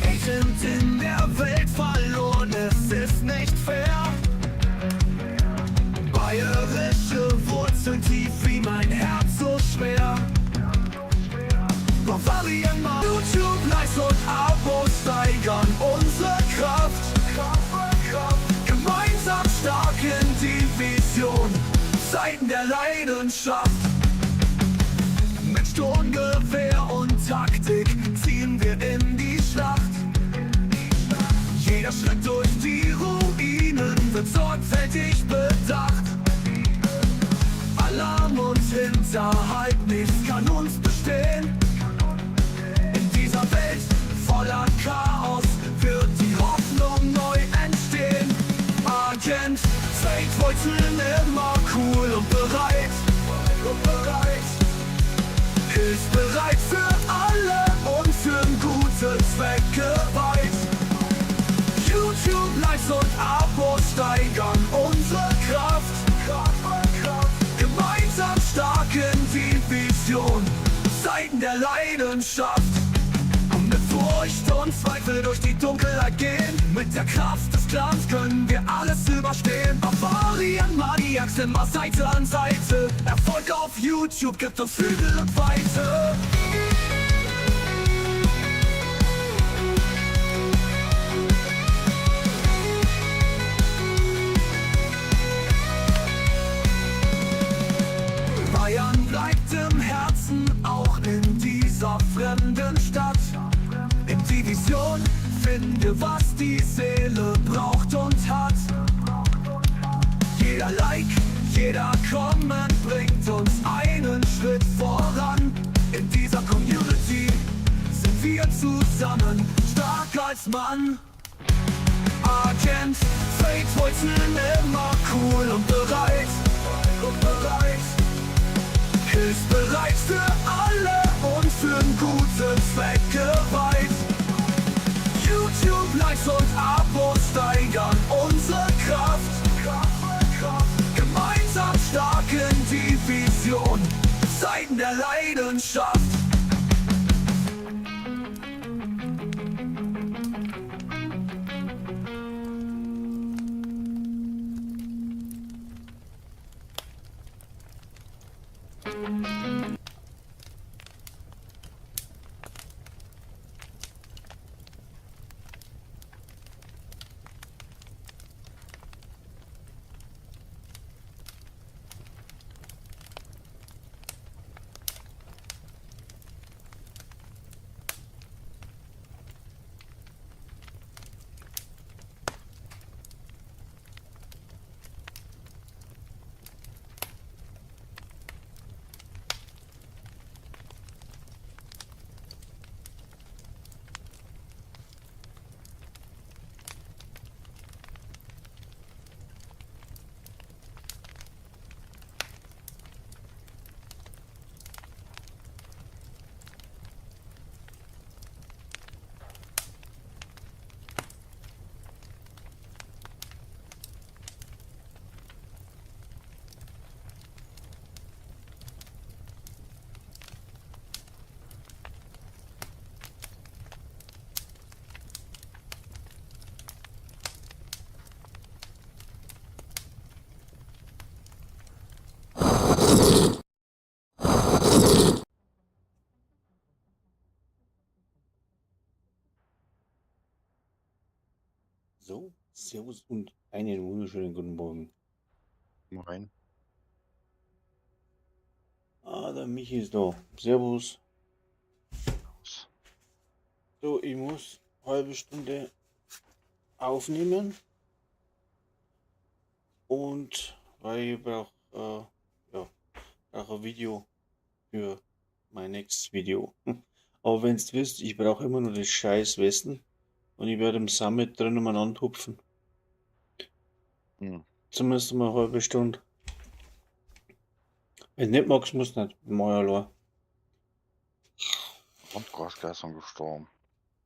Agent in der Welt verloren, es ist nicht fair. Bayerische Wurzeln tief wie mein Herz so schwer. Bavarian YouTube, Likes und Abos steigern unsere Kraft. Gemeinsam stark in die Vision, Zeiten der Leidenschaft. Mit Sturmgewehr und Taktik ziehen wir in die Schlacht. Jeder Schritt durch die Ruinen wird sorgfältig bedacht. Alarm und Hinterhalt, nichts kann uns bestehen. In dieser Welt voller Chaos wird die Hoffnung neu entstehen. Agent, Fate immer cool und bereit. Und bereit. Hilfsbereit für alle und für gute Zwecke weit. YouTube, Likes und Abos steigern unsere Kraft. Gemeinsam stark in die Vision, Zeiten der Leidenschaft. Und mit Furcht und Zweifel durch die Dunkelheit gehen. Mit der Kraft des Clans können wir alles überstehen. Bavarian Maniacs immer Seite an Seite. Erfolg auf YouTube gibt uns Flügel und Weite. Bayern bleibt im Herzen, auch in dieser fremden Stadt. In die Vision finden wir, was die Seele braucht und hat. Jeder Like, jeder Comment bringt uns einen Schritt voran. In dieser Community sind wir zusammen, stark als Mann. Agent, Fate Wurzeln immer cool und bereit. Und bereit. Hilfsbereit für alle und für gute Zwecke weit. YouTube, Likes und Abos steigern unsere Kraft. Gemeinsam stark in die Vision, Zeiten der Leidenschaft. So, Servus und einen wunderschönen guten Morgen. Moin. Ah, der Michi ist da. Servus. So, ich muss halbe Stunde aufnehmen. Und weil ich brauche ja, brauch ein Video für mein nächstes Video. Aber wenn du wisst, ich brauche immer nur das scheiß Westen und ich werde im Summit drin umeinander hupfen. Hm. Zumindest mal eine halbe Stunde. Wenn du nicht magst, musst du nicht. Mach ich allein. Und Grosch gestern gestorben.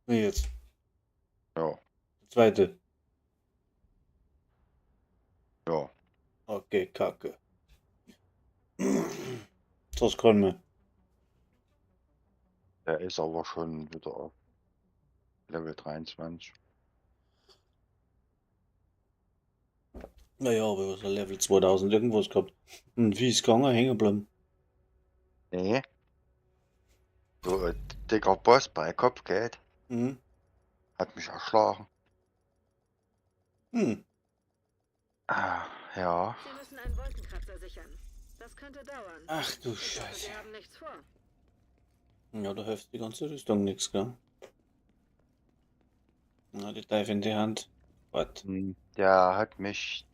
Wie jetzt? Ja, Der zweite. ja. Okay, Kacke. Das kann man. Der ist aber schon wieder auf Level 23. Naja, aber was Level 2000 irgendwas gehabt. Und wie ist gegangen? Hängen geblieben. Nee. So ein dicker Boss bei Kopfgeld Mhm. hat mich erschlagen. Hm. Ah, ja. Sie müssen einen Wolkenkratzer sichern. Das könnte dauern. Ach du Ich hoffe, Scheiße. Sie haben nichts vor. Ja, da hilft die ganze Rüstung nichts, gell? Na, die Teufel in die Hand. Was? Hm, der hat mich.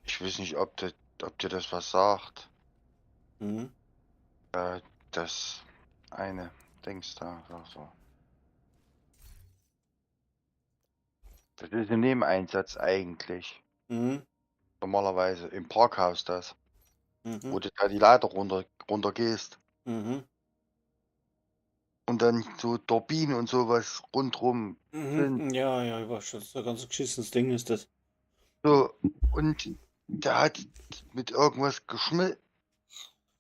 Ich weiß nicht, ob dir das was sagt. Mhm. Das eine Dings da, so, so. Das ist ein Nebeneinsatz eigentlich. Mhm. Normalerweise im Parkhaus das, wo Mhm. du da die Leiter runter gehst. Mhm. Und dann so Turbinen und sowas rundrum sind. Mhm. Ja, ja, ich weiß schon, das ist ein ganz geschissenes Ding ist das. So, und der hat mit irgendwas geschmissen.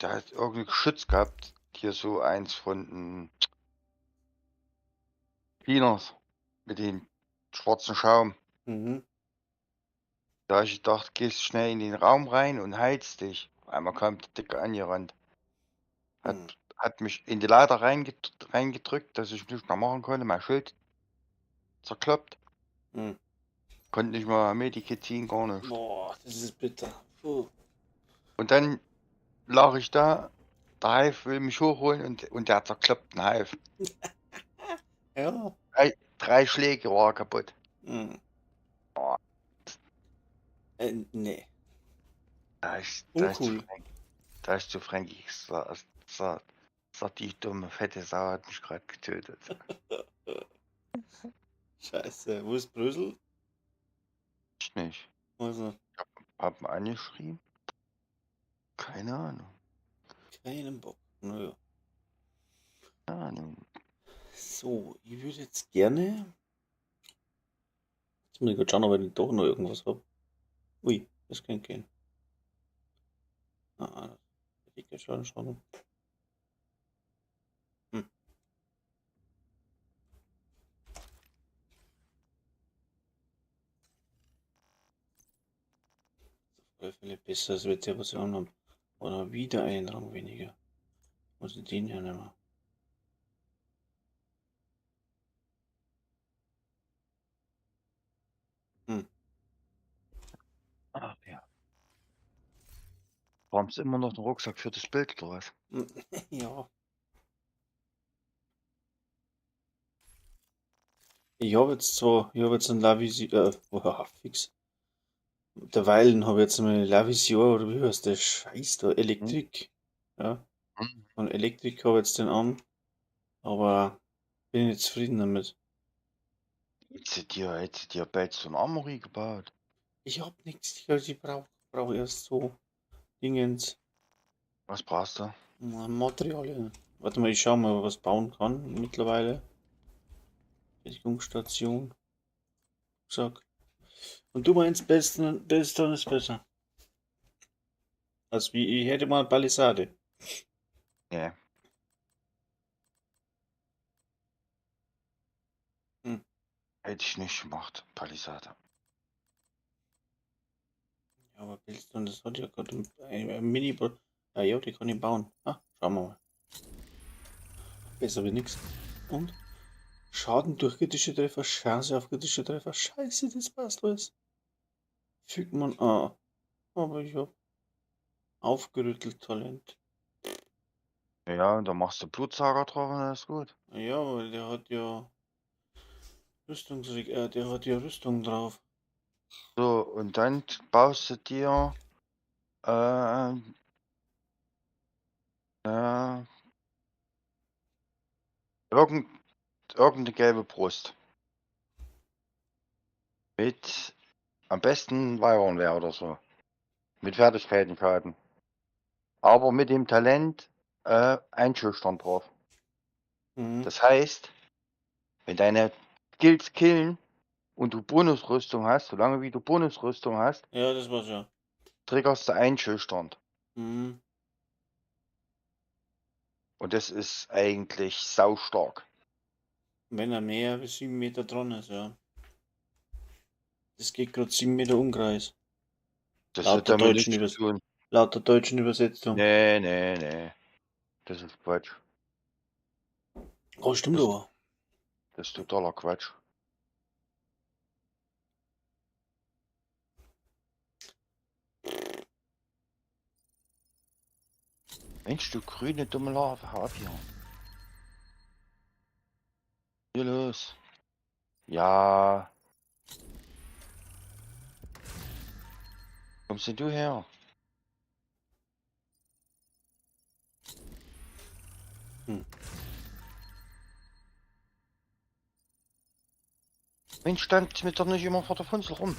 Der hat irgendein Geschütz gehabt. Hier so eins von den Cleaners mit dem schwarzen Schaum. Mhm. Da hab ich gedacht, gehst schnell in den Raum rein und heilst dich. Auf einmal kam der Dicke angerannt. Hat, Mhm. hat mich in die Leiter reingedrückt, dass ich nichts mehr machen konnte. Mein Schild zerkloppt. Mhm. Konnte nicht mal Medikit ziehen, gar nicht. Boah, das ist bitter. Puh. Und dann lag ich da, der Hive will mich hochholen und der zerkloppt den Hive. Ja. Drei Schläge war er kaputt. Mhm. Boah. Nee. Da ist zu Uncool. Frank, da ist zu Frankie gesagt, sagt, die dumme fette Sau hat mich gerade getötet. Scheiße. Wo ist Brösel? Ich nicht. Also, Hab ihn angeschrieben? Keine Ahnung. keinen Bock. Naja. Keine Ahnung. So, ich würde jetzt gerne. Jetzt muss ich grad schauen, ob ich nicht doch noch irgendwas hab. Ui, das könnte gehen. Ah, das ich ja schon schauen. Hm. Auf alle Fälle besser als mit der, was ich anhabe. Oder wieder einen Rang weniger. Muss ich den ja nicht mehr. Hm. Ach ja. Brauchst du immer noch einen Rucksack für das Bild oder was? Ja. Ich habe jetzt zwar, ich habe jetzt einen Lavisi, oh, fix. Derweilen habe ich jetzt mal Lavisior oder wie heißt der Scheiß da? Elektrik. Ja. Hm. Von Elektrik habe ich jetzt den an, aber bin nicht zufrieden damit. Hättest du dir bald so ein Armory gebaut? Ich hab nichts, ich brauch erst so Dingens. Was brauchst du? Na, Materialien. Warte mal, ich schau mal, was bauen kann mittlerweile. Fertigungsstation. Rucksack. Und du meinst, Beston ist besser. Also wie, ich hätte mal eine Palisade. Nee. Hm. Hätte ich nicht gemacht, Palisade. Ja, aber Billstone, das hat ja gerade ein Mini. Ah ja, die kann ich bauen. Ah, schauen wir mal. Besser wie nix. Und? Schaden durch kritische Treffer, Chance auf kritische Treffer. Scheiße, das passt alles. Fügt man an. Aber ich hab aufgerüttelt Talent. Ja, und dann machst du Blutsager drauf und das ist gut. Ja, aber der hat ja der hat ja Rüstung drauf. So, und dann baust du dir irgendeine gelbe Brust. Mit am besten Wyvernwehr oder so. Mit Fertigkeitenschaden. Aber mit dem Talent einschüchtern drauf. Mhm. Das heißt, wenn deine Skills killen und du Bonusrüstung hast, solange wie du Bonusrüstung hast, Ja, das war's ja. triggerst du einschüchternd. Mhm. Und das ist eigentlich saustark. Wenn er mehr als 7 Meter dran ist, ja. Das geht gerade 7 Meter Umkreis. Das Laut hat der damit deutschen nichts zu tun. Laut der deutschen Übersetzung. Nee, nee, nee. Das ist Quatsch. Oh, stimmt Das- aber. Das ist totaler Quatsch. Mensch, du grüne dumme Larve, hau ab hier. Hier los. Ja. Kommst denn du her? Hm. Mensch, stand mir doch nicht immer vor der Funzel rum.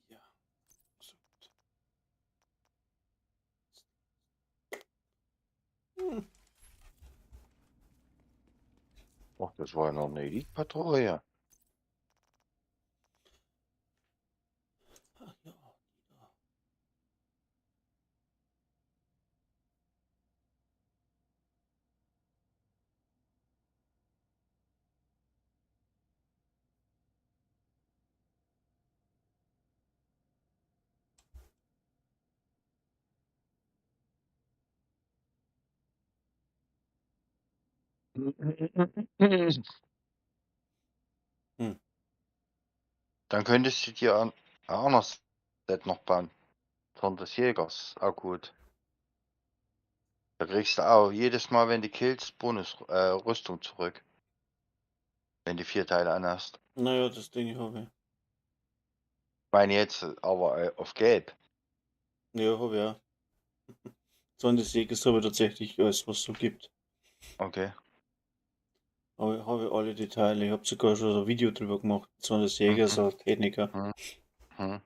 Ja. So gut. Hm. Ach, das war ja noch eine Elite-Patrouille. Ach ja. Hm. Dann könntest du dir ein anderes Set noch bauen. Von des Jägers, auch gut. Da kriegst du auch jedes Mal, wenn du killst, Bonus Rüstung zurück. Wenn du 4 Teile anhast. Naja, das Ding habe ich. Ich meine jetzt aber auf Gelb. Ja, habe ich auch. Zorn des Jägers habe ich tatsächlich alles, was es so gibt. Okay. Aber ich habe alle Details. Ich habe sogar schon so ein Video drüber gemacht. Zorn des Jägers, Mhm. als Techniker. Mhm.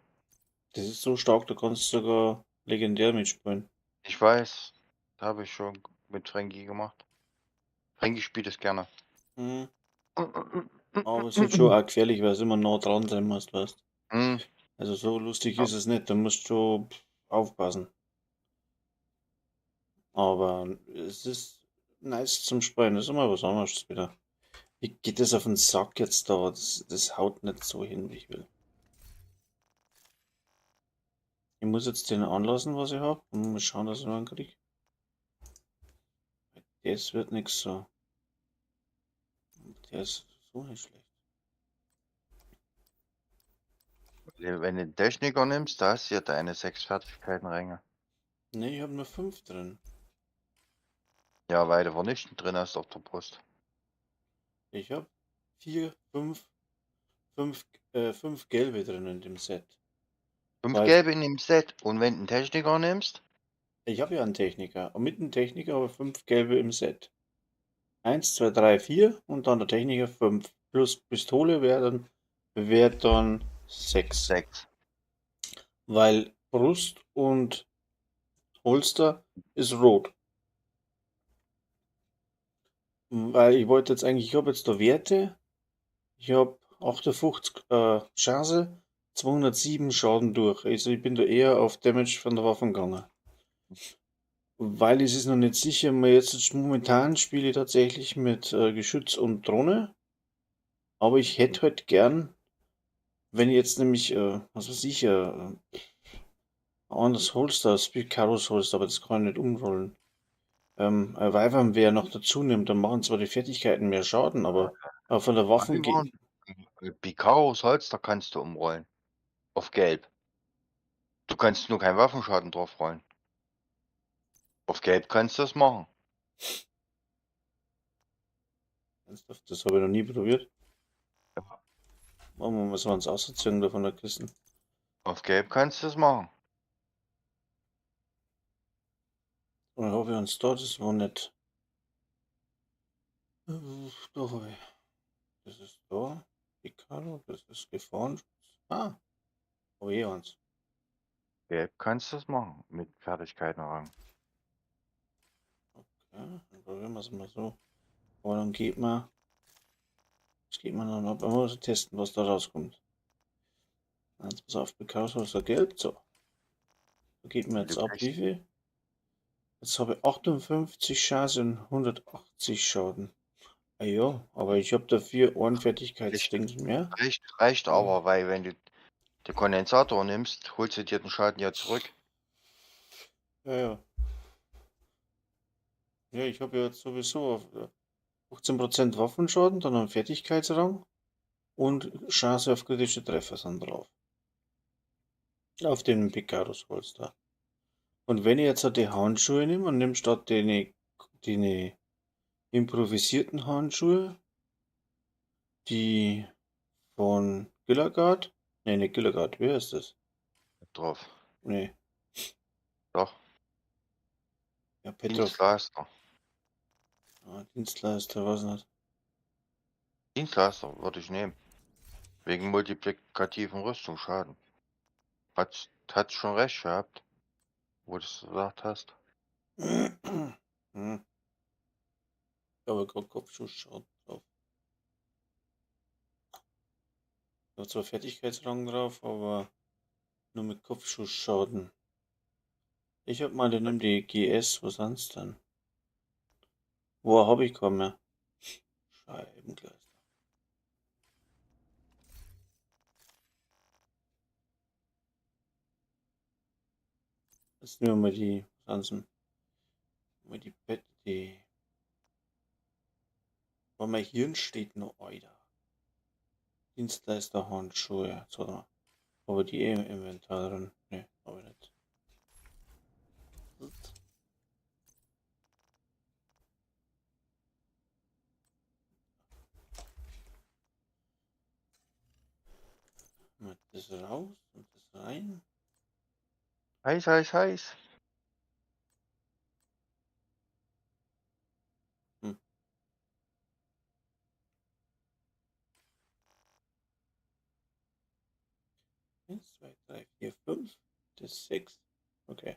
Das ist so stark, da kannst du sogar legendär mitspielen. Ich weiß, das habe ich schon mit Frankie gemacht. Frankie spielt es gerne. Mhm. Aber es ist schon auch gefährlich, weil du immer nah dran sein musst, weißt. Mhm. Also so lustig Ja. ist es nicht, da musst du schon aufpassen. Aber es ist nice zum Spielen, das ist immer was anderes wieder. Wie geht das auf den Sack jetzt da? Das haut nicht so hin, wie ich will. Ich muss jetzt den anlassen, was ich hab, und mal schauen, dass ich noch einen krieg. Das wird nix so. Der ist so nicht schlecht. Wenn du den Techniker nimmst, da hast du ja deine 6 Fertigkeitenränge. Ne, ich hab nur 5 drin. Ja, weil du Vernichten drin hast auf der Brust. Ich hab 4, 5, 5 gelbe drin in dem Set. 5 Weil gelbe in dem Set. Und wenn du einen Techniker nimmst? Ich hab ja einen Techniker. Und mit dem Techniker habe ich 5 gelbe im Set. 1, 2, 3, 4 und dann der Techniker 5. Plus Pistole wär dann 6. 6. Weil Brust und Holster ist rot. Weil ich wollte jetzt eigentlich, ich hab jetzt da Werte. Ich hab 58 Chance, 207 Schaden durch. Also ich bin da eher auf Damage von der Waffe gegangen. Weil es ist noch nicht sicher, mal jetzt momentan spiele ich tatsächlich mit Geschütz und Drohne. Aber ich hätte halt gern, wenn ich jetzt nämlich, was weiß ich, ein anderes Holster, Speed Carlos Holster, aber das kann ich nicht umrollen. Ein Wyvern noch dazu nimmt, dann machen zwar die Fertigkeiten mehr Schaden, aber von der Waffen Wyvern, Picaros Holster kannst du umrollen. Auf Gelb. Du kannst nur keinen Waffenschaden drauf rollen. Auf Gelb kannst du das machen. Ernsthaft? Das habe ich noch nie probiert. Ja. Machen wir mal so eins ausziehen da von der Kiste. Auf Gelb kannst du das machen. Dann habe ich uns da, das war nicht. Da habe ich. Das ist da. Piccolo, das ist Gefahrenschutz. Ah, habe ich eh eins. Gelb kannst du das machen mit Fertigkeitenrang. Okay, dann probieren wir es mal so. Aber dann geht man. Das geht man dann ab. Aber testen, was da rauskommt. Jetzt pass auf, Picasso ist ja gelb. So. Da geht mir jetzt Du ab, kriegst- wie viel? Jetzt habe ich 58 Chance und 180 Schaden. Ah ja, aber ich habe dafür ein Fertigkeitsding mehr. Reicht aber, weil wenn du den Kondensator nimmst, holst du dir den Schaden ja zurück. Ja, ja. Ja, ich habe ja jetzt sowieso auf 18% Waffenschaden, dann einen Fertigkeitsrang und Chance auf kritische Treffer sind drauf. Auf den Picaros Holster. Und wenn ich jetzt die Handschuhe nehme und nehme statt den improvisierten Handschuhe, die von Gilagard, ne, nicht Gilagard, wer ist das? Drauf. Ne, Doch. ja, Petrov, Dienstleister. ah, Dienstleister, was nicht. Dienstleister würde ich nehmen. Wegen multiplikativen Rüstungsschaden. Hat schon recht gehabt, wo du es gesagt hast. Aber gerade Kopfschuss drauf. Ich habe zwar Fertigkeitsrang drauf, aber nur mit Kopfschussschaden. Ich hab mal, den nimm die GS, was sonst denn? Wo habe ich keinen mehr? Scheibenkleister. Jetzt nehmen wir mal die ganzen. Mal die Bett, die. Aber mein Hirn steht noch, Alter. Dienstleister Handschuhe. Jetzt warte mal. Aber die eh im Inventar drin. Ne, hab ich nicht. Gut. Mal das raus und das rein. Heiß, heiß, heiß. 1, 2, 3, 4, 5. Das ist 6. Okay.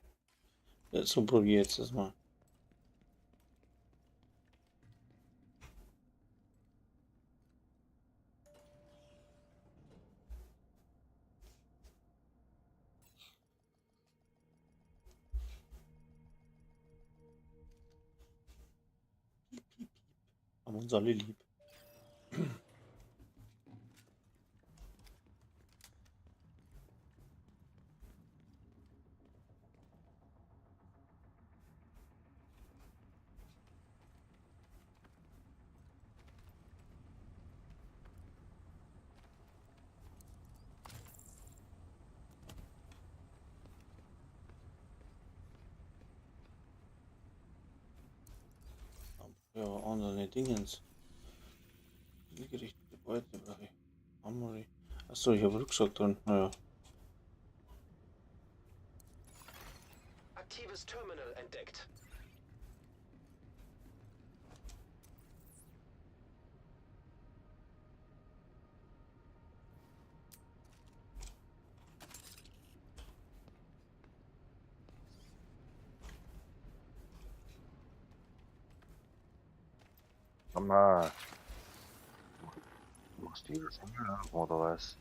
So probiere ich jetzt das mal. Piep, piep, piep. Haben uns alle lieb. Ja, andere Dingens. Zielgerichtete Beute brauche ich. Armory. Achso, ich habe Rucksack drin. Naja. Aktives Terminal entdeckt. Sag mal. Machst du das oder was?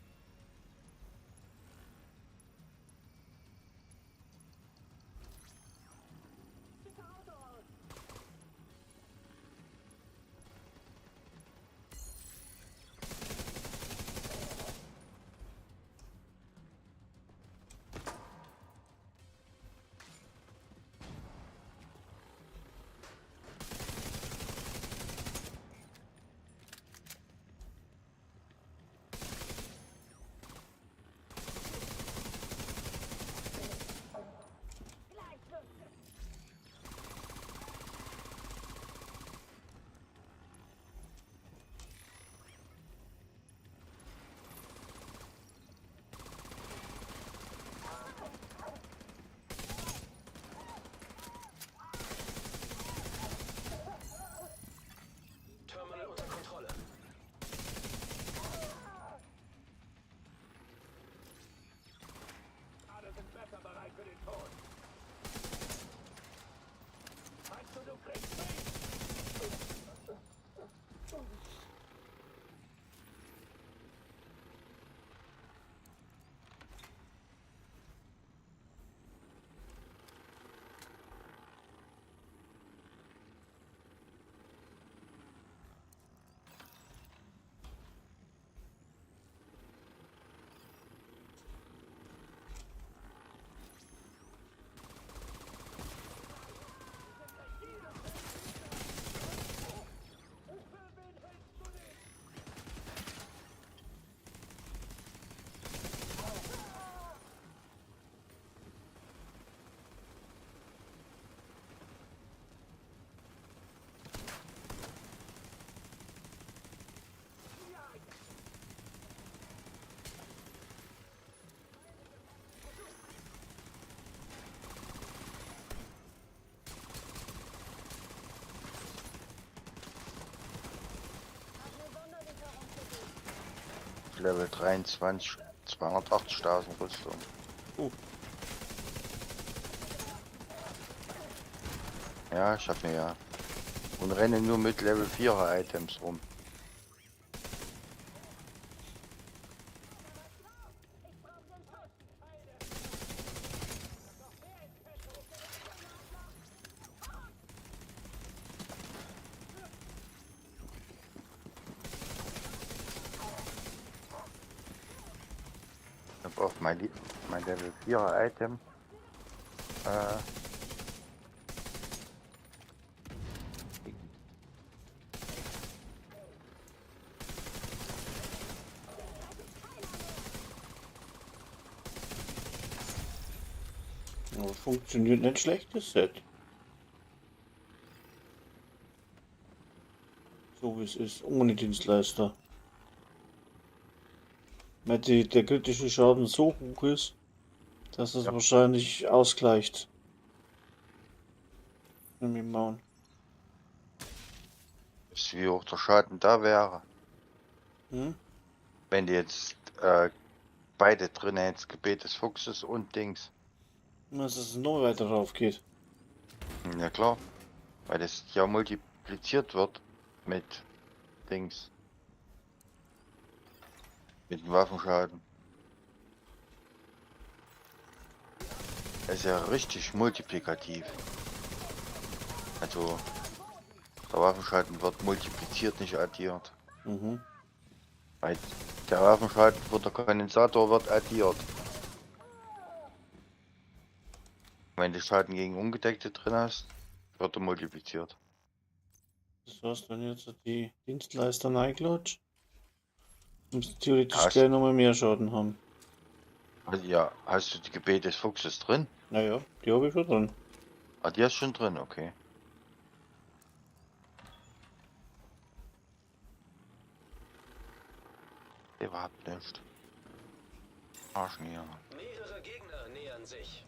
Level 23, 280.000 Rüstung. Oh. Ja, ich hab mir ja. Und renne nur mit Level 4er Items rum. Ich hab auf mein Level 4er Item. Aber funktioniert nicht schlecht, das Set. So wie es ist, ohne Dienstleister. Weil der kritische Schaden so hoch ist, dass es Ja. wahrscheinlich ausgleicht. Mit dem Maun. Wie hoch der Schaden da wäre. Hm? Wenn du jetzt beide drin hättest, Gebet des Fuchses und Dings. Dass es noch weiter rauf geht. Ja klar. Weil das ja multipliziert wird mit Dings. Mit dem Waffenschaden. Das ist ja richtig multiplikativ. Also der Waffenschaden wird multipliziert, nicht addiert. Mhm. Weil der Waffenschaden wird der Kondensator wird addiert. Wenn du Schaden gegen Ungedeckte drin hast, wird er multipliziert. Das heißt, wenn jetzt die Dienstleister reinklatscht, müsst theoretisch Hast gleich nochmal mehr Schaden haben. Also ja, hast du die Gebet des Fuchses drin? Naja, die habe ich schon drin. Ah, die hast du schon drin, okay. Überhaupt nicht. Arschen hier. Mehrere Gegner nähern sich.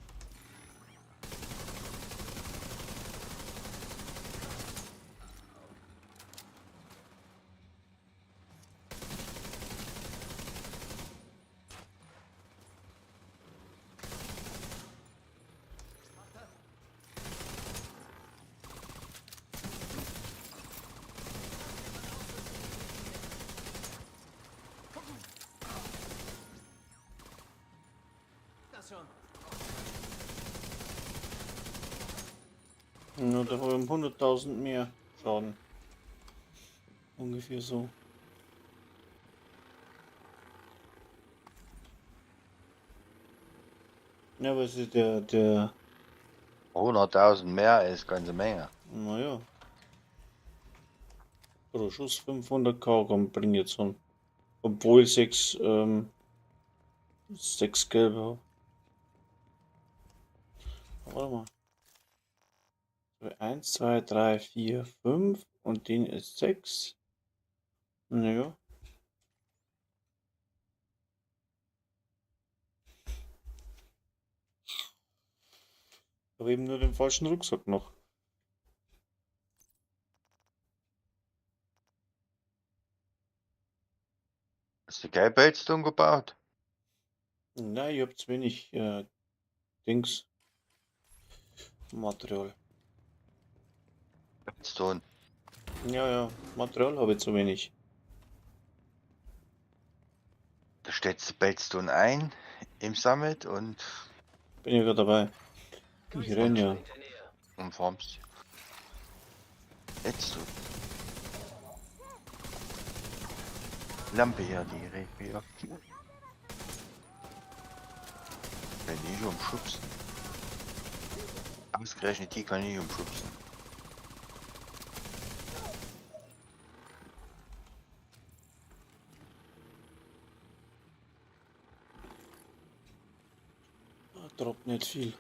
Ja, da haben wir 100.000 mehr Schaden. Ungefähr so. Ja, aber es ist der 100.000 mehr ist ganze Menge. Naja. Pro Schuss 500k kommt, bringt jetzt schon. Obwohl ich 6 gelbe habe. Warte mal. 1, 2, 3, 4, 5 und den ist 6. Naja. Aber eben nur den falschen Rucksack noch. Hast du Gelbheitsturm gebaut? Nein, ich hab zu wenig Dings. Material. Stone. Ja, ja, Material habe ich zu wenig. Da stellst du Bellstone ein im Summit und Bin ja gerade dabei. Ich renn ja. Und formst. Jetzt du. Lampe hier, die regt mich auf. Wenn die nicht umschubsen. Ausgerechnet die kann ich nicht umschubsen. Droppt nicht viel.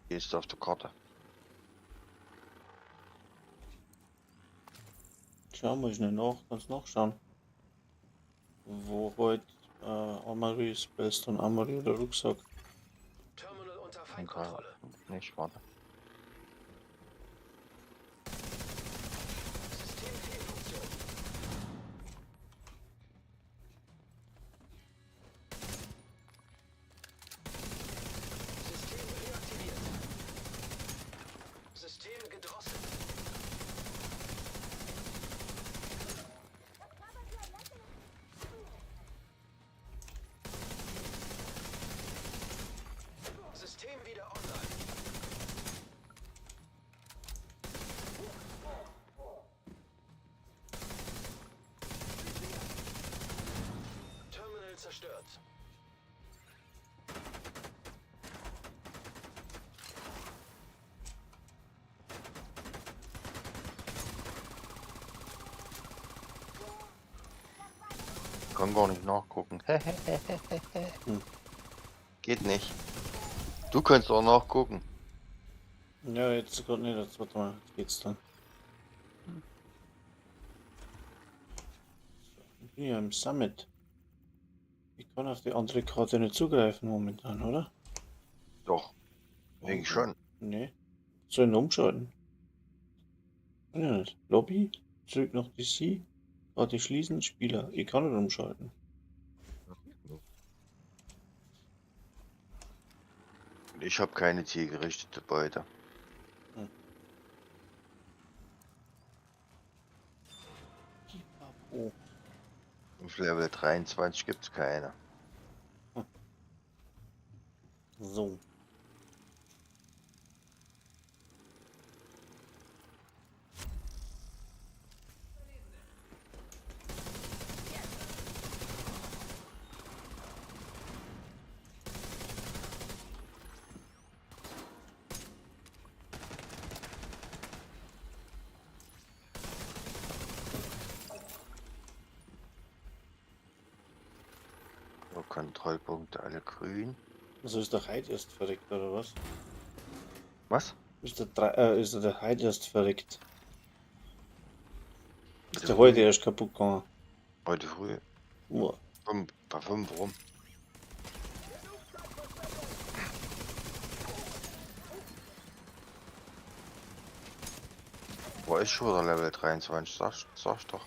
Hier ist auf der Karte. Schau mal schnell nach, kannst nachschauen. Wo heute Armory ist, Bellstone Armory oder Rucksack. Feindkontrolle. Nicht, warte. Systemfehlfunktion. System reaktiviert. System gedrosselt. System wieder online. Terminal zerstört. Kann gar nicht nachgucken. Hm. Geht nicht. Du kannst auch nachgucken. Ja, jetzt gerade nicht, jetzt warte mal, jetzt geht's dann. So, ich bin ja im Summit. Ich kann auf die andere Karte nicht zugreifen momentan, oder? Doch, denke ich schon. Nee. Soll ich umschalten? Kann ich nicht. Lobby, zurück nach DC, Karte schließen, Spieler. Ich kann nicht umschalten. Und ich habe keine zielgerichtete Beute. Pipapo. Auf Level 23 gibt's keine. So. So, Kontrollpunkte alle grün. Also ist der heute erst verreckt, oder was? Was? Ist der, ist der heute erst verreckt? Ist der heute erst kaputt gegangen? Heute früh. Uah. Bei 5 rum. Boah, ist schon wieder Level 23, sag ich doch.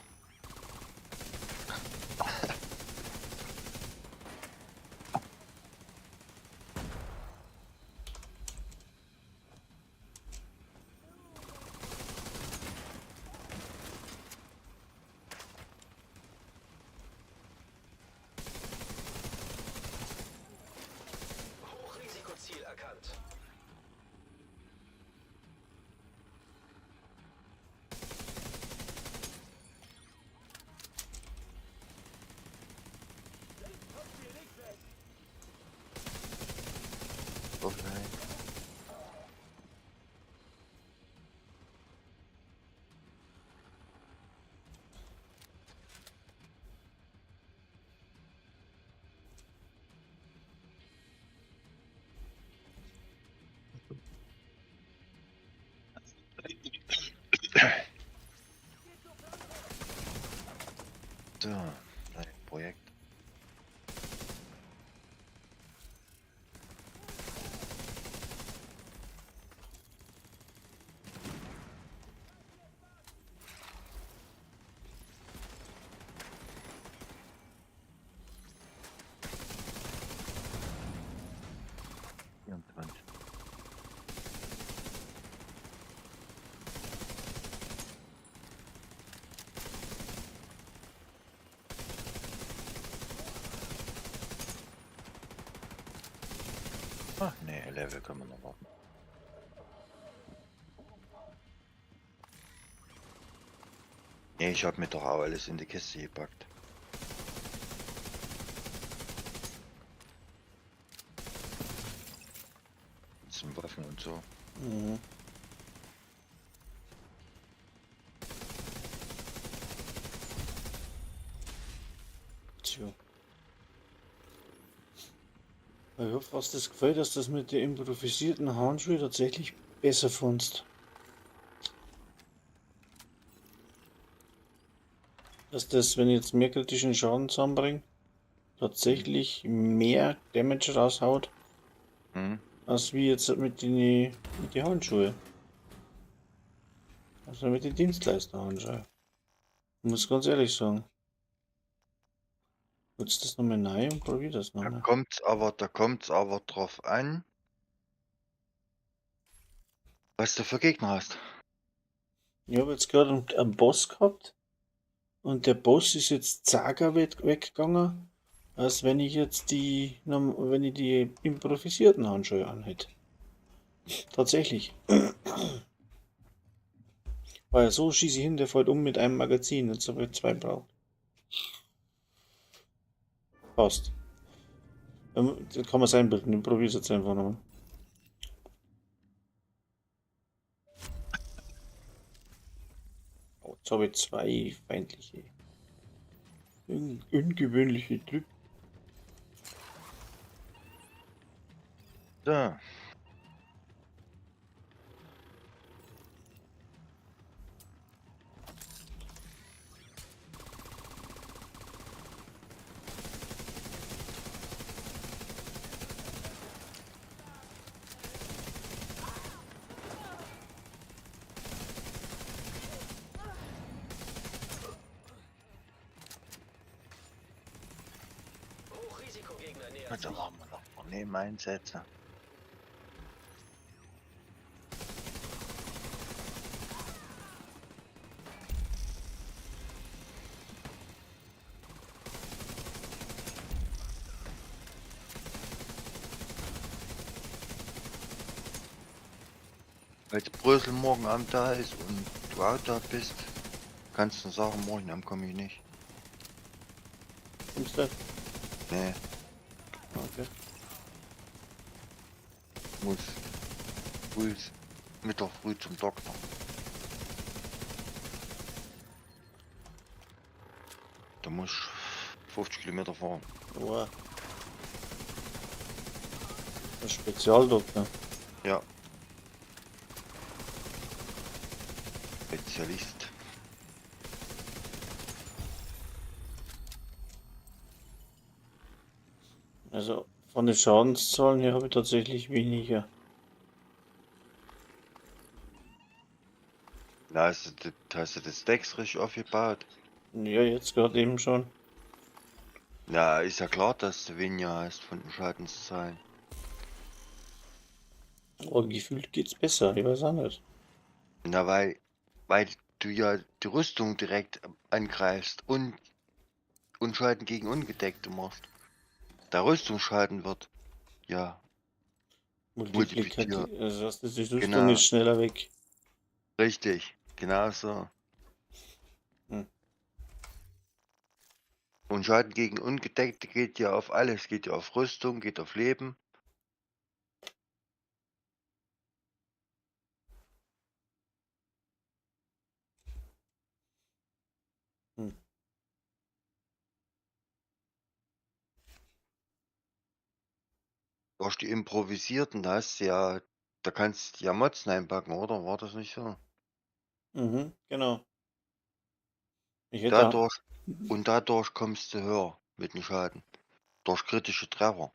Hochrisikoziel erkannt. Okay. So, nein, Projekt. Ach nee, Level können wir noch warten. Nee, ich hab mir doch auch alles in die Kiste gepackt. Zum Waffen und so. Mhm. Tja. Ich hab fast das Gefühl, dass das mit den improvisierten Handschuhen tatsächlich besser fandst. Dass das, wenn ich jetzt mehr kritischen Schaden zusammenbringe, tatsächlich mehr Damage raushaut. Hm? Als wie jetzt mit den mit die Handschuhe. Also mit den Dienstleisterhandschuhe. Ich muss ganz ehrlich sagen. Nutzt das nochmal neu und probier das Da nochmal. kommt's aber drauf an, was du für Gegner hast. Ich habe jetzt gerade einen Boss gehabt und der Boss ist jetzt zager weggegangen, als wenn ich jetzt wenn ich die improvisierten Handschuhe anhätte. Tatsächlich. Weil so schieße ich hin, der fällt um mit einem Magazin. Jetzt habe ich zwei braucht. Passt. Da kann man es einbilden. Ich probiere es jetzt einfach nochmal. Oh, jetzt habe ich zwei feindliche. Ungewöhnliche Typen. So. Hochrisikogegner nähert Da sich. machen wir noch Nebeneinsätze. Falls Brösel morgen Abend da ist und du auch da bist, kannst du sagen, morgen Abend komme ich nicht. Kommst du? Nee, Okay. muss früh, Mittag früh zum Doktor. Da muss ich 50 Kilometer fahren. Wow. Ein Spezialdoktor. Ja. Spezialist. Also von den Schadenszahlen her habe ich tatsächlich weniger. Na, hast du das Dex richtig aufgebaut? Ja, jetzt gerade eben schon. Na, ist ja klar, dass du weniger hast von den Schadenszahlen. Aber gefühlt geht's besser, ich weiß auch nicht. Na, weil du ja die Rüstung direkt angreifst und Schaden gegen Ungedeckte machst. Der Rüstungsschaden wird ja Multiplikativ. multipliziert. Also das heißt, die Rüstung Genau. ist schneller weg. Richtig, genau so. Hm. Und Schaden gegen Ungedeckte geht ja auf alles, geht ja auf Rüstung, geht auf Leben. Hm. Durch die improvisierten, da hast du ja, da kannst du ja Mods einpacken, oder? War das nicht so? Mhm, genau. Ich hätte Dadurch, und dadurch kommst du höher mit dem Schaden. Durch kritische Treffer.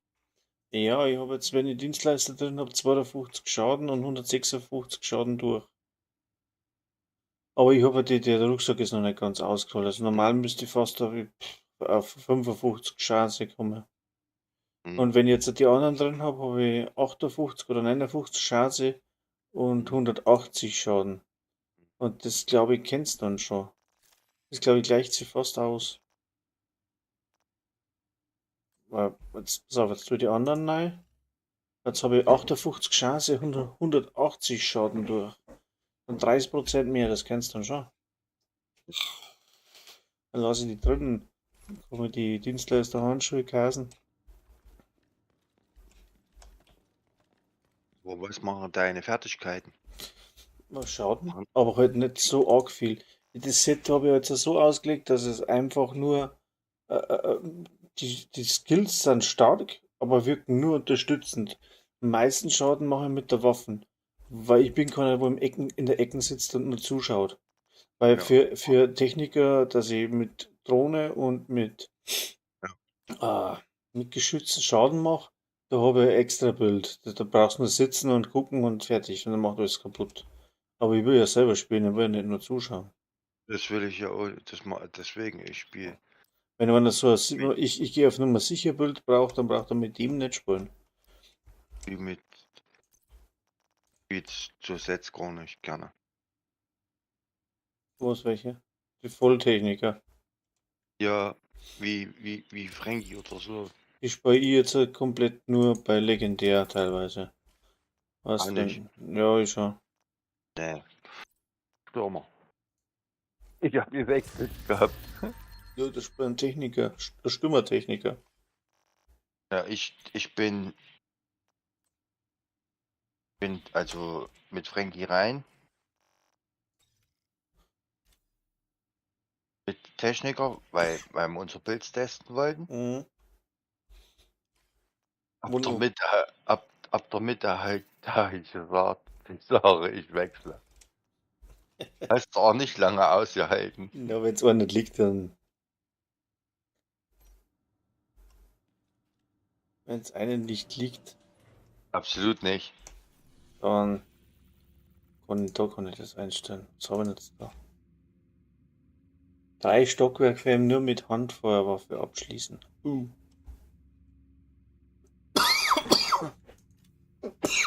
Ja, ich habe jetzt, wenn ich Dienstleister drin habe, 250 Schaden und 156 Schaden durch. Aber ich habe ja der Rucksack ist noch nicht ganz ausgerollt. Also normal müsste ich fast auf 55 Schaden kommen. Hm. Und wenn ich jetzt die anderen drin habe, habe ich 58 oder 59 Schaden und 180 Schaden. Und das, glaube ich, kennst du dann schon. Das, glaube ich, gleicht sich fast aus. Weil, jetzt, pass auf, jetzt tue ich die anderen rein. Jetzt habe ich 58 Chance, 100, 180 Schaden durch. Und 30% mehr, das kennst du dann schon. Dann lasse ich die dritten. Dann kommen die Dienstleister Handschuhe kasen. Aber was machen deine Fertigkeiten? Mal Schaden, aber halt nicht so arg viel. Das Set habe ich jetzt so ausgelegt, dass es einfach nur die Skills sind stark, aber wirken nur unterstützend. Am meisten Schaden mache ich mit der Waffen, weil ich bin keiner, wo in der Ecken sitzt und nur zuschaut. Weil Ja. für Techniker, dass ich mit Drohne und mit Geschützen Schaden mache, Da habe ich ein extra Bild. Da brauchst du nur sitzen und gucken und fertig. Und dann macht alles kaputt. Aber ich will ja selber spielen, ich will ja nicht nur zuschauen. Das will ich ja auch, das deswegen, ich spiele. Wenn man das so, ich gehe auf Nummer sicher Bild braucht, dann braucht er mit dem nicht spielen. Wie mit zu Sets gar nicht gerne. Was, welche? Die Volltechniker. Ja, wie Frankie oder so. Ich spiele jetzt komplett nur bei Legendär teilweise. Was Auch denn? nicht. Ja, ich schon. Nee. Stürmer. Ich hab gewechselt gehabt. Ja, das ist ein Techniker, Stürmertechniker. Ja, ich bin also mit Frankie rein. Mit Techniker, weil wir unser Bild testen wollten. Mhm. Ab der Mitte, ab der Mitte halt, da ich gesagt, ich sage, ich wechsle. Hast du auch nicht lange ausgehalten. Ja, wenn es auch nicht liegt, dann. Wenn es einem nicht liegt. Absolut nicht. Dann kann ich das einstellen. Was habe ich jetzt da? 3 Stockwerke nur mit Handfeuerwaffe abschließen.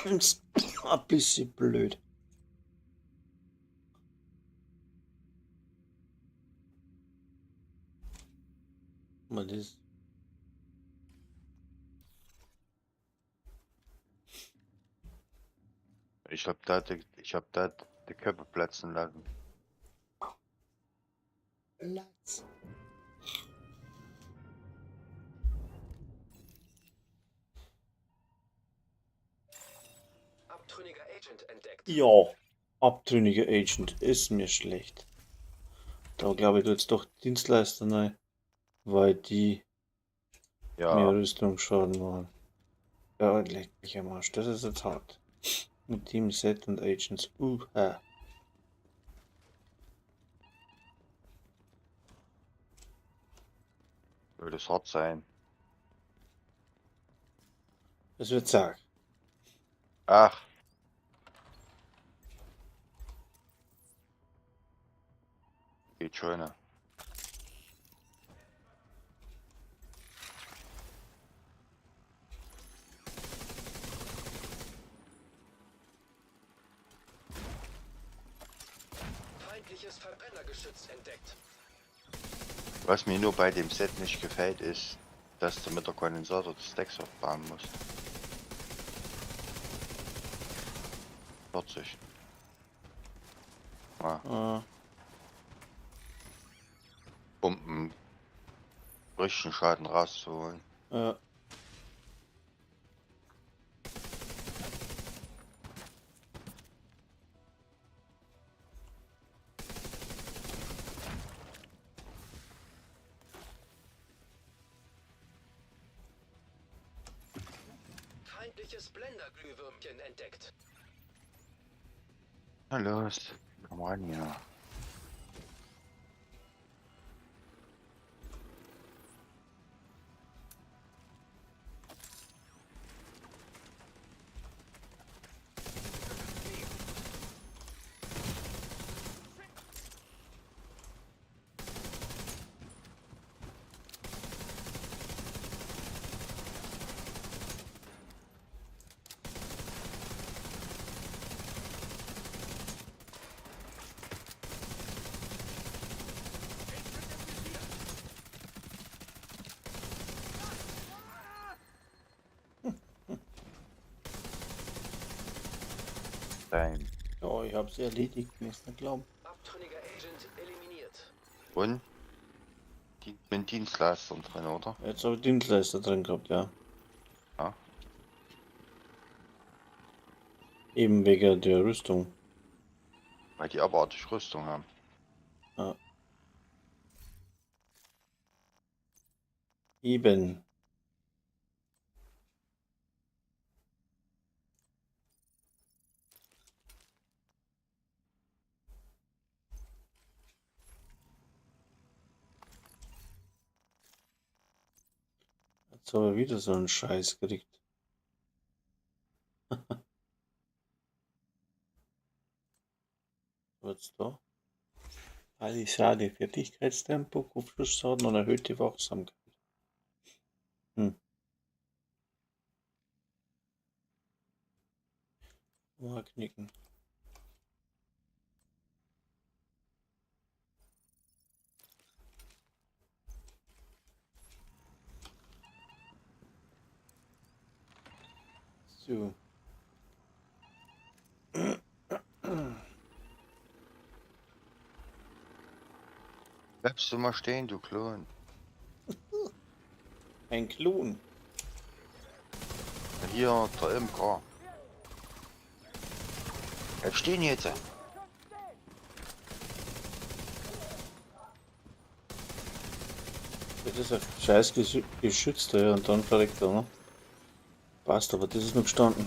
Ist ein bisschen blöd. Mal das. Ich hab da die Köpfe platzen lassen. Platz. Abtrünniger Agent entdeckt. Ja, abtrünniger Agent ist mir schlecht. Da glaube ich, jetzt doch Dienstleister rein, weil die ja mehr Rüstungsschaden machen. Ja, leck mich am Arsch, das ist jetzt hart. Mit Team Set und Agents. Würde es hart sein. Das wird zack. Ach. Geht schöner. Feindliches Verbrennergeschütz entdeckt. Was mir nur bei dem Set nicht gefällt, ist, dass du mit der Kondensator das Stacks aufbauen musst. 40. Ah. Ah. Um einen richtigen Schaden rauszuholen. Ja. Feindliches Blenderglühwürmchen entdeckt. Na los, komm ran hier. Dein. Ja, ich hab's erledigt, mir ist nicht glauben. Abtrünniger Agent eliminiert. Und? Die, mit Dienstleistern drin, oder? Jetzt habe ich Dienstleister drin gehabt, ja. Ja. Eben wegen der Rüstung. Weil die abartig Rüstung haben. Ja. Eben. Jetzt habe ich wieder so einen Scheiß gekriegt. Jetzt da? Palisade, Fertigkeitstempo, Kopfschussschaden und erhöhte Wachsamkeit. Hm. Mal knicken. So. Bleibst du mal stehen, du Klon. Ein Klon. Hier, der MK. Bleib stehen jetzt. Das ist ein scheiß Geschütz da und dann verreckt er, ne? Passt, aber das ist noch gestanden.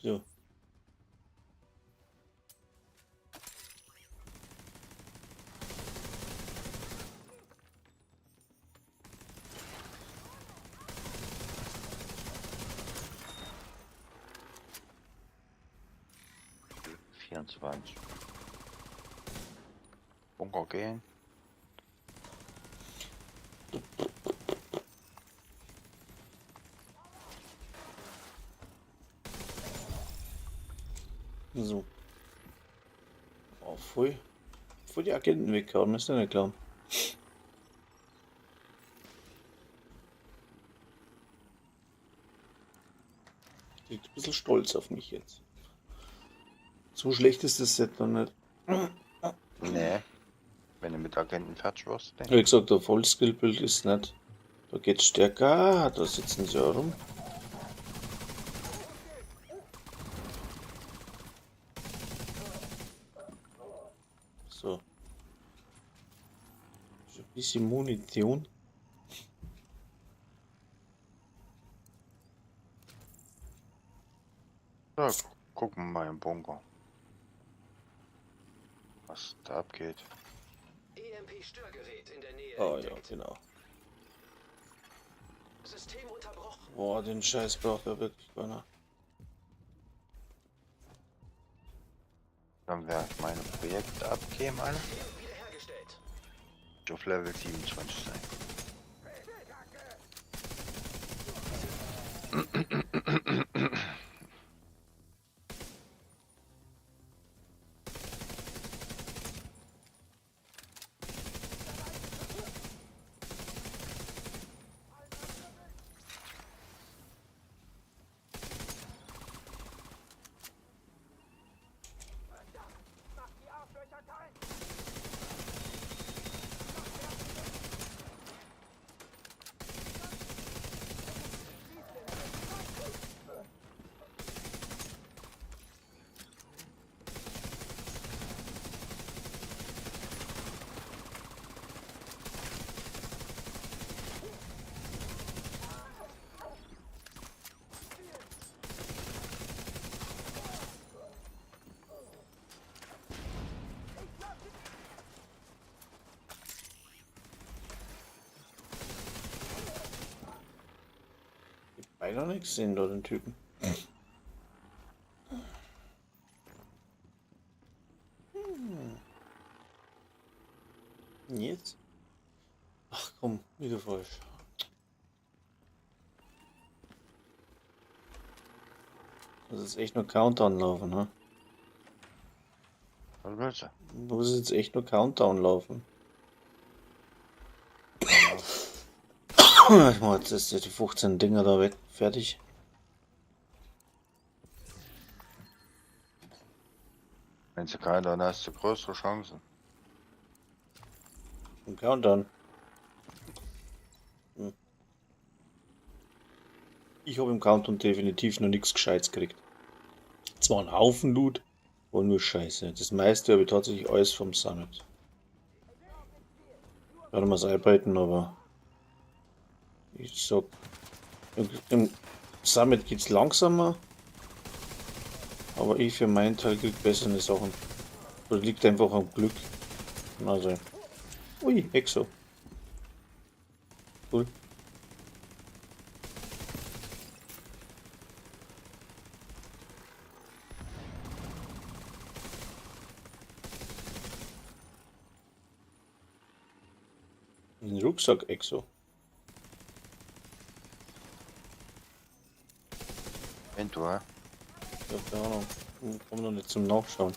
So. 24. Bunker gehen. So. Oh, voll. Voll die Agenten weggehauen, ist ja nicht klar. Ich bin ein bisschen stolz auf mich jetzt. So schlecht ist das Set noch nicht. Nee. Wenn du mit Agenten fertig wirst, Wie gesagt, der Vollskill-Bild ist nicht. Da geht's stärker. Ah, da sitzen sie auch rum. So. So ein bisschen Munition. Ja, gucken wir mal im Bunker. Was da abgeht. EMP-Störgerät in der Nähe Oh ja, entdeckt. genau. System unterbrochen. Boah, den Scheiß braucht ja wirklich keiner. Dann werde ich meine Projekte abgeben, alle. System wiederhergestellt. Ich auf Level 27 sein. Ich hab beinahe nicht gesehen, da den Typen. Hm. Jetzt? Ach komm, wieder falsch. Das ist echt nur Countdown laufen, ne? Was willst du? Muss jetzt echt nur Countdown laufen. Ich mach jetzt erst die 15 Dinger da weg. Fertig. Wenn sie keinen, dann hast du größere Chancen. Im Countdown. Hm. Ich habe im Countdown definitiv noch nichts Gescheites gekriegt. Zwar einen Haufen Loot, aber nur Scheiße. Das meiste habe ich tatsächlich alles vom Summit. Werden wir es arbeiten, aber ich sag, im Summit geht's langsamer, aber ich für meinen Teil krieg bessere Sachen. Oder liegt einfach am Glück. Also. Ui, Exo. Cool. Ein Rucksack Exo. Wenn du, hä? Ich hab keine Ahnung. Komm noch nicht zum Nachschauen.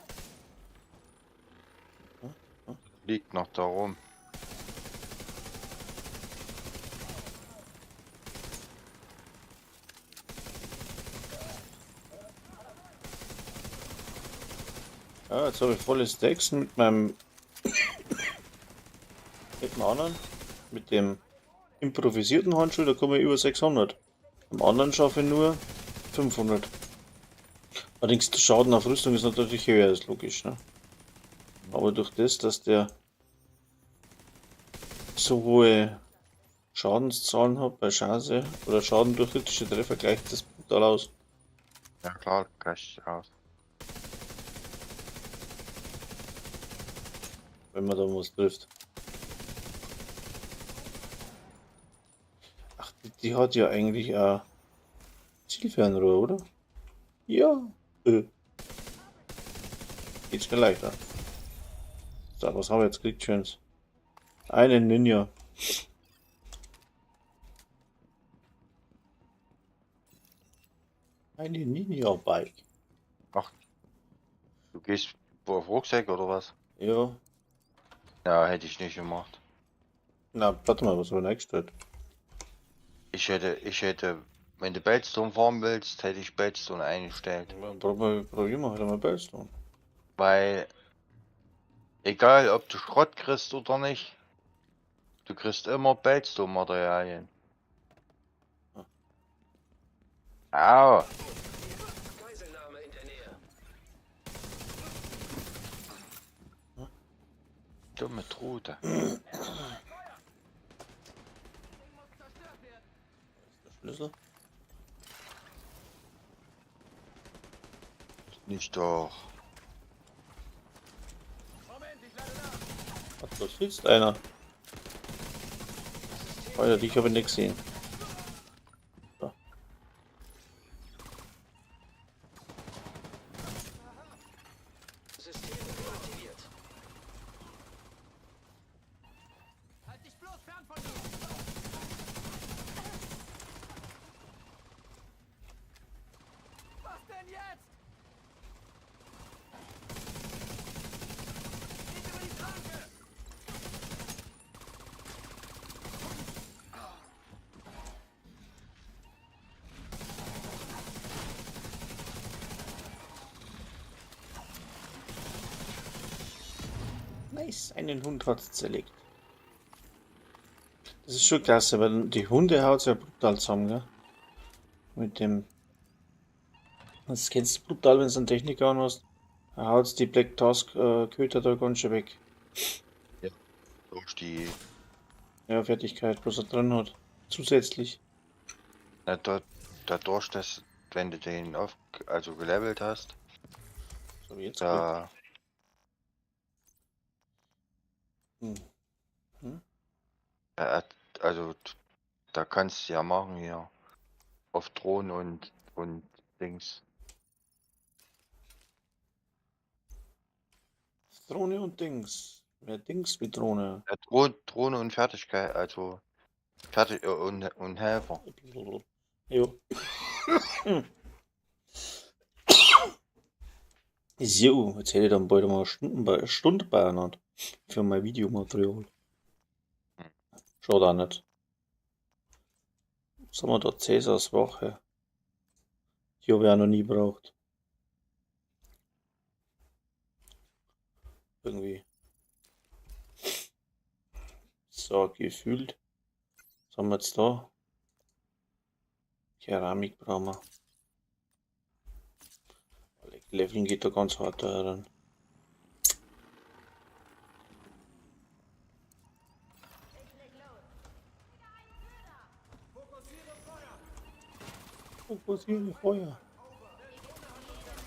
Liegt noch da rum. Ja, jetzt habe ich volle Stacks mit meinem mit dem anderen, mit dem improvisierten Handschuh, da komme ich über 600. Am anderen schaffe ich nur 500. Allerdings der Schaden auf Rüstung ist natürlich höher, ist logisch, ne? Aber durch das, dass der so hohe Schadenszahlen hat bei Chance oder Schaden durch kritische Treffer, gleicht das brutal aus. Ja klar, gleicht aus. Wenn man da was trifft. Ach, die hat ja eigentlich auch Zielfernrohr, oder? Ja. Geht's mir leichter. So, was haben wir jetzt gekriegt, schönes? Einen Ninja. Eine Ninja-Bike. Ach, du gehst auf Rucksack oder was? Ja. Ja, hätte ich nicht gemacht. Na, warte mal, was haben wir eingestellt? Ich hätte, wenn du Bellstone fahren willst, hätte ich Bellstone eingestellt. Ja, probieren wir halt einmal Bellstone. Weil, egal ob du Schrott kriegst oder nicht, du kriegst immer Bellstone-Materialien. Au! Geiselnahme in der Nähe. Dumme Trute. Der Schlüssel? Nicht doch. Ach, da sitzt einer. Alter, dich habe ich nicht gesehen. So. System deaktiviert. Halt dich bloß fern von mir! Was denn jetzt? Nicht über die Schranke! Nice, einen Hund hat's zerlegt. Das ist schon klasse, weil die Hunde haut's ja brutal zusammen, gell? Mit dem. Das kennst du brutal, wenn du einen Techniker an hast. Da haut's die Black Task Köter da ganz schön weg. Ja, durch die. Ja, Fertigkeit, was er drin hat. Zusätzlich. Na, dadurch, dass, wenn du den auf, also gelevelt hast, Was hab ich jetzt da. Hm. Hm? Ja, also, da kannst du ja machen hier. Auf Drohnen und Dings. Drohne und Dings. Mehr Dings wie Drohne. Ja, Drohne und Fertigkeit, also fertig und Helfer. Jo. So, jetzt hätte ich dann bald mal eine Stunde beieinander für mein Videomaterial. Schaut auch nicht. Was haben wir da? Cäsars Wache. Die habe ich auch noch nie gebraucht. Irgendwie. So, gefühlt. Was haben wir jetzt da? Keramik brauchen wir. Leveln geht da ganz hart da rein. Fokussiere Feuer.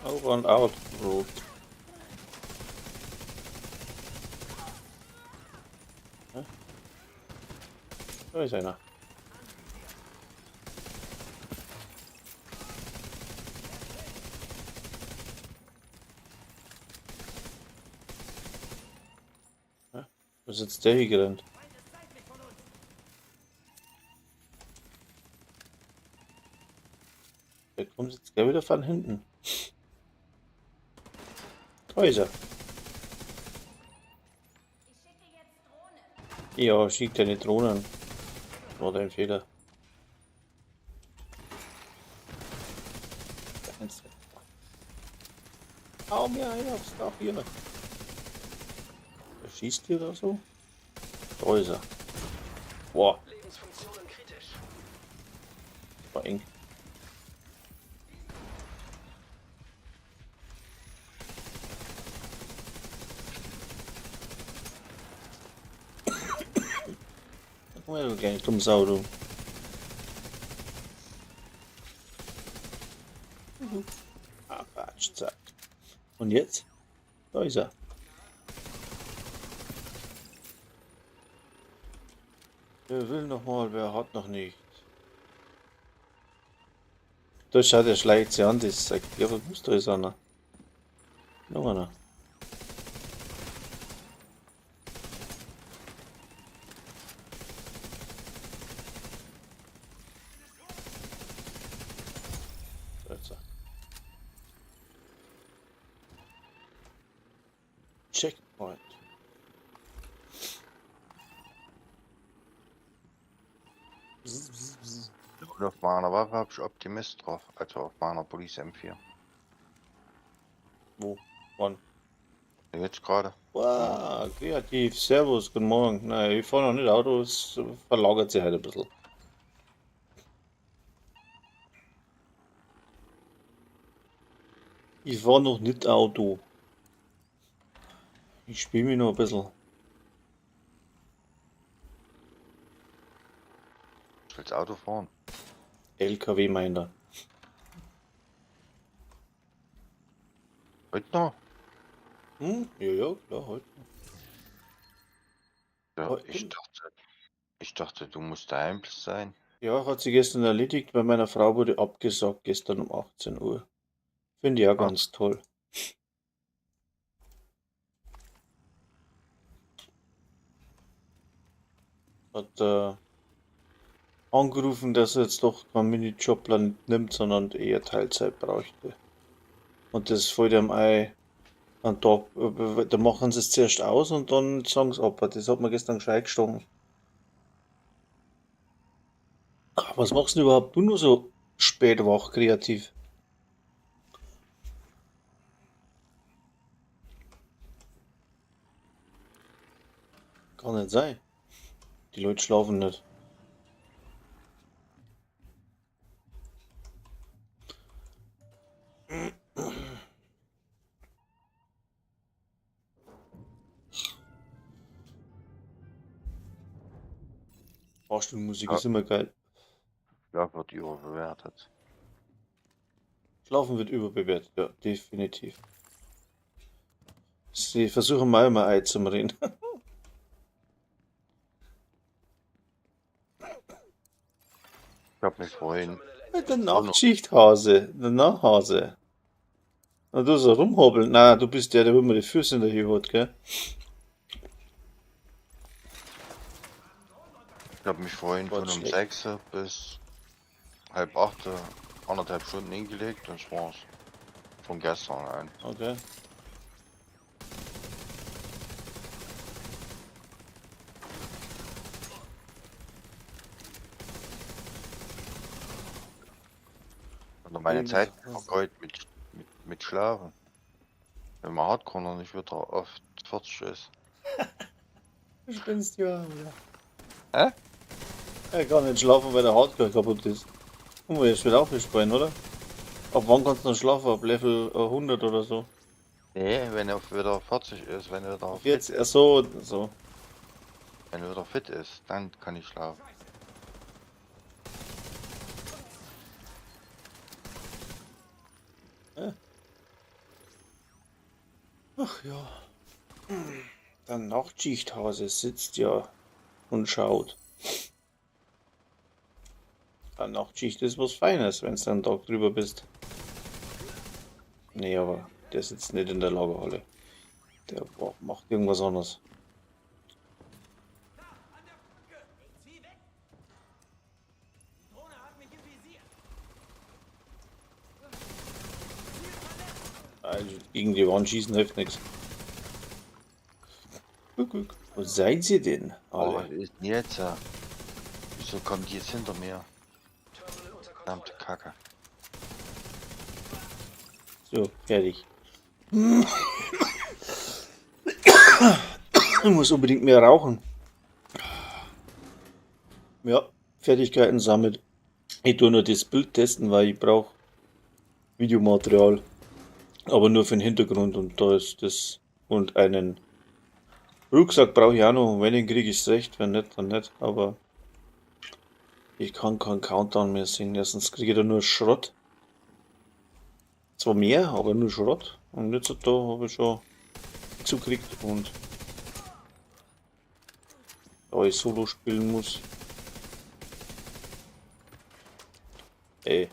Over and out, Bro. Hä? Da ist einer. Hä? Was ist jetzt der hier gerannt? Der kommt jetzt gleich wieder von hinten. Da ist er. Ja, schick deine Drohnen. War dein Fehler. Eins, zwei, drei. Hau mir einen aufs Dach hier. Der schießt hier oder so? Da ist er. Boah, Lebensfunktionen kritisch. war eng. Komm her, du kleine dumme Sau, du. Ah, Quatsch, zack. Und jetzt? Da ist er. Wer will noch mal, wer hat noch nicht? Da schaut, er schleicht sich an, das sagt, ja, was da ist einer. Noch einer. Da ist er. Checkpoint. Bzz, bzz, bzz. Und auf meiner Waffe habe ich Optimist drauf. Also auf meiner Police M4. Wo? Wann? Jetzt gerade. Wow, kreativ. Servus, guten Morgen. Nein, ich fahre noch nicht Auto, es verlagert sich halt ein bisschen. Ich fahre noch nicht Auto. Ich spiele mich noch ein bisschen. Ich will's Auto fahren. LKW meint er. Heute noch? Hm? Ja, ja, klar, heute. Ja, Heute? ich dachte, du musst daheim sein. Ja, hat sie gestern erledigt, bei meiner Frau wurde abgesagt gestern um 18 Uhr. Finde ich auch ganz toll. Hat angerufen, dass er jetzt doch keinen Minijobler nimmt, sondern eher Teilzeit bräuchte. Und das fällt ihm ein, an Tag, da machen sie es zuerst aus und dann sagen sie ab. Das hat mir gestern gescheit gestochen. Ach, was machst du denn überhaupt du nur so spät wach, kreativ? Kann nicht sein. Die Leute schlafen nicht. Fahrstuhlmusik Ja. ist immer geil. Schlaf wird überbewertet. Schlafen wird überbewertet, ja, definitiv. Sie versuchen mal immer Ei zum Reden. Ich habe mich vorhin Der Nachtschichthase, der Nachhase. Und du so rumhobeln. Na, du bist der, der immer die Füße in der Höhe hat, gell? Ich habe mich vorhin Gott, von um schlecht. 6 bis 7:30, 1,5 Stunden hingelegt und das war's. Von gestern an. Okay. Und meine Zeit Mhm. vergeut mit Schlafen. Wenn man Hardcore noch nicht wieder auf 40 ist. Du spinnst ja, oder? Hä? Er kann nicht schlafen, weil der Hardcore kaputt ist. Und wir jetzt wieder aufgespannt, oder? Ab wann kannst du noch schlafen? Ab Level 100 oder so? Nee, wenn er wieder 40 ist, wenn er wieder fit, 40, ach so, so. wenn er wieder fit ist, dann kann ich schlafen. Ach ja. Der Nachtschichthase sitzt ja und schaut. Eine Nachtschicht ist was Feines, wenn du einen Tag drüber bist. Nee, aber der sitzt nicht in der Lagerhalle. Der macht irgendwas anderes. Also gegen die Wand schießen hilft nichts. Guck, guck. Wo seid ihr denn? Oh, was Alle. ist denn jetzt? Wieso kommt die jetzt hinter mir? Terminal unter Verdammte Kontrolle. Kacke. So, fertig. Ich muss unbedingt mehr rauchen. Ja, Fertigkeiten sammelt. Ich tue nur das Bild testen, weil ich brauche Videomaterial. Aber nur für den Hintergrund und da ist das. Und einen Rucksack brauche ich auch noch. Wenn den kriege ich recht, wenn nicht, dann nicht. Aber ich kann keinen Countdown mehr singen. Erstens kriege ich da nur Schrott. Zwar mehr, aber nur Schrott. Und jetzt da habe ich schon zugekriegt und da ich Solo spielen muss. Ey.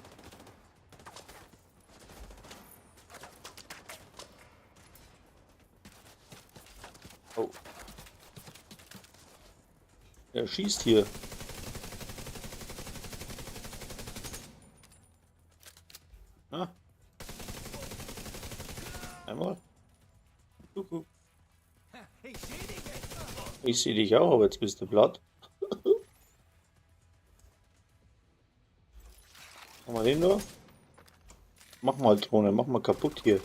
Oh. Er schießt hier. Ah. Einmal. Kuckuck. Ich sehe dich auch, aber jetzt bist du platt. Mach mal hin da. Mach mal Drohne, mach mal kaputt hier.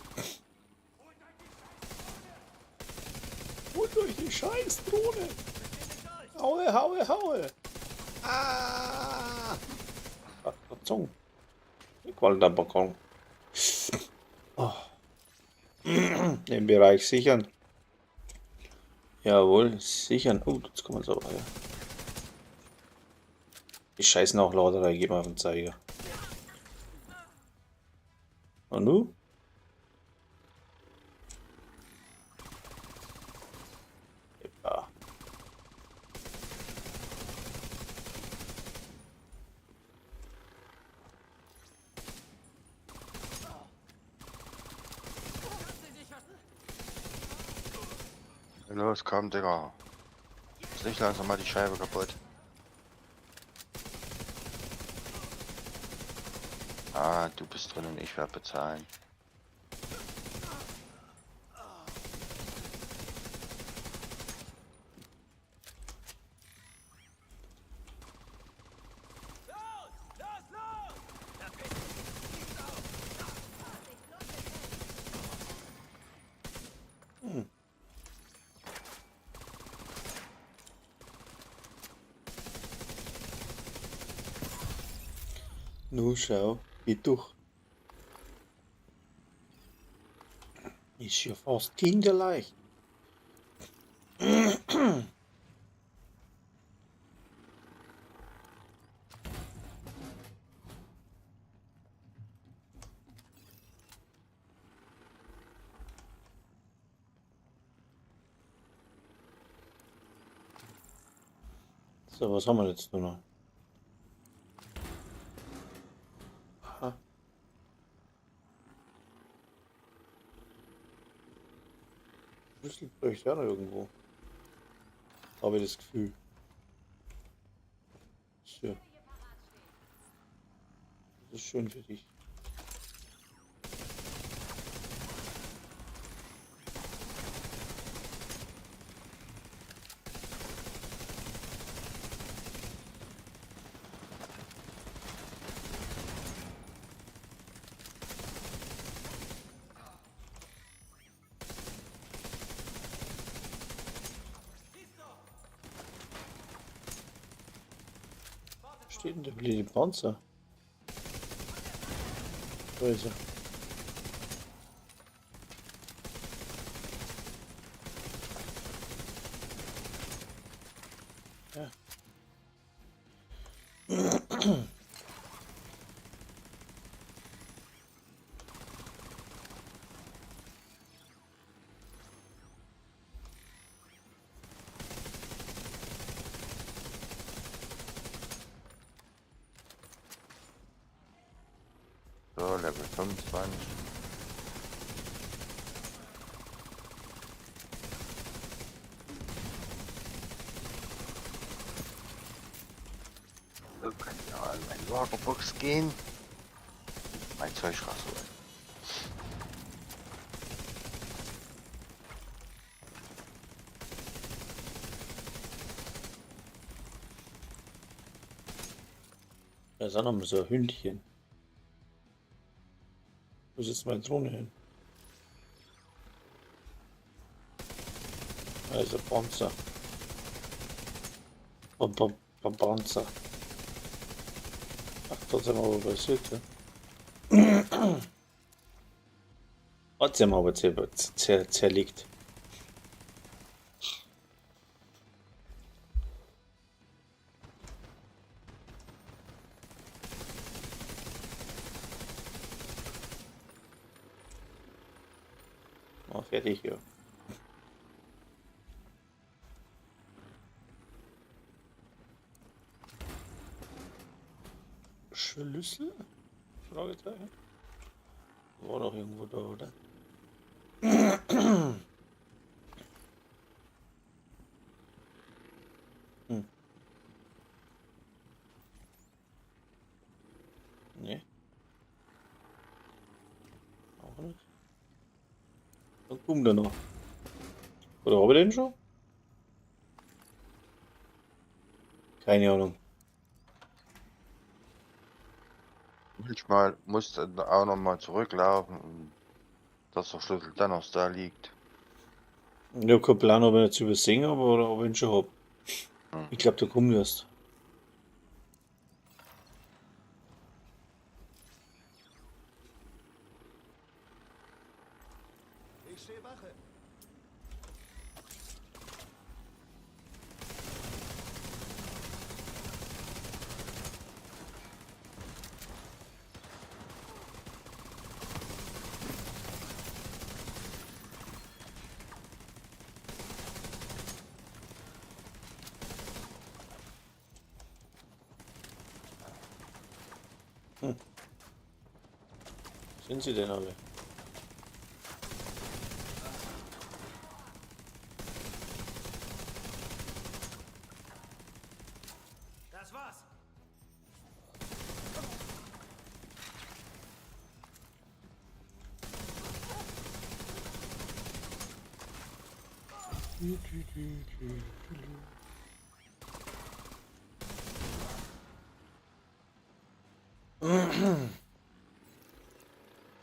Holt euch die scheiß Drohne. Haue, haue, haue. Ah. Zung. Ich wollte am Balkon. Oh. Den Bereich sichern. Jawohl, sichern. Oh, jetzt kommen wir aber. Ja. Die scheiß Nachladerei geht mir auf den Zeiger. Und nu? Ja. Los, komm, Digga. Ist nicht langsam mal die Scheibe kaputt. Ah, du bist drin und ich werde bezahlen. Nu schau, geht doch. Ist ja fast kinderleicht. So, was haben wir jetzt nur noch? Aha. Schlüssel bräuchte ich auch noch irgendwo. Habe ich das Gefühl. So. Das ist schön für dich. Steht denn der blöde Panzer? Da ist er. Ja. So, Level 25. So kann ich auch in meine Lagerbox gehen. Mein Zeug rausholen. Da ist auch noch mal so ein Hündchen. Wo ist jetzt meine Drohne hin? Also Panzer. Bam, bam, bam, Panzer. Ach, da sind wir aber passiert, ja. Hat sie aber zerlegt. Oh, fertig hier. Schlüssel? Fragezeichen. War doch irgendwo da, oder? Hm. Nee. Auch nicht. Dann gucken wir noch. Oder habe ich den schon? Keine Ahnung. Manchmal musst du auch noch mal zurücklaufen, und dass der Schlüssel dann noch da liegt. Ich habe keinen Plan, ob ich ihn jetzt übersehen habe oder ob ich ihn schon habe. Hm. Ich glaube, da kommt erst. Ich stehe Wache. Sind sie denn alle? Das war's.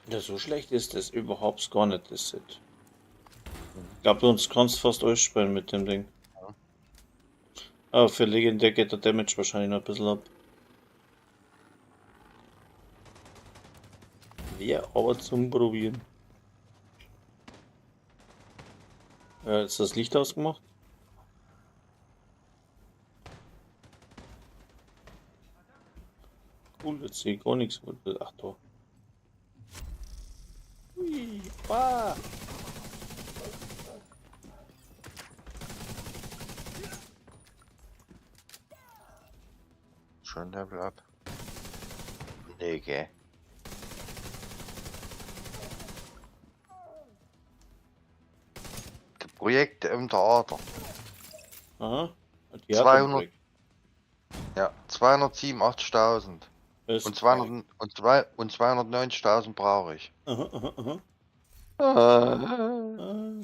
Ja, so schlecht ist das überhaupt gar nicht, das Set. Ich glaube, uns kannst fast alles spielen mit dem Ding. Aber für Legendär geht der Damage wahrscheinlich noch ein bisschen ab. Wäre aber zum Probieren. Ja, ist das Licht ausgemacht? Cool, jetzt sehe ich gar nichts. Ach da. Ui, ah. Schon Level up. Nee, gell. Die Projekte im Theater. Aha. 200. Ja, 287.000. Und 200 und zwei- und 290.000 brauche ich. Aha, aha, aha. Ah. Ah.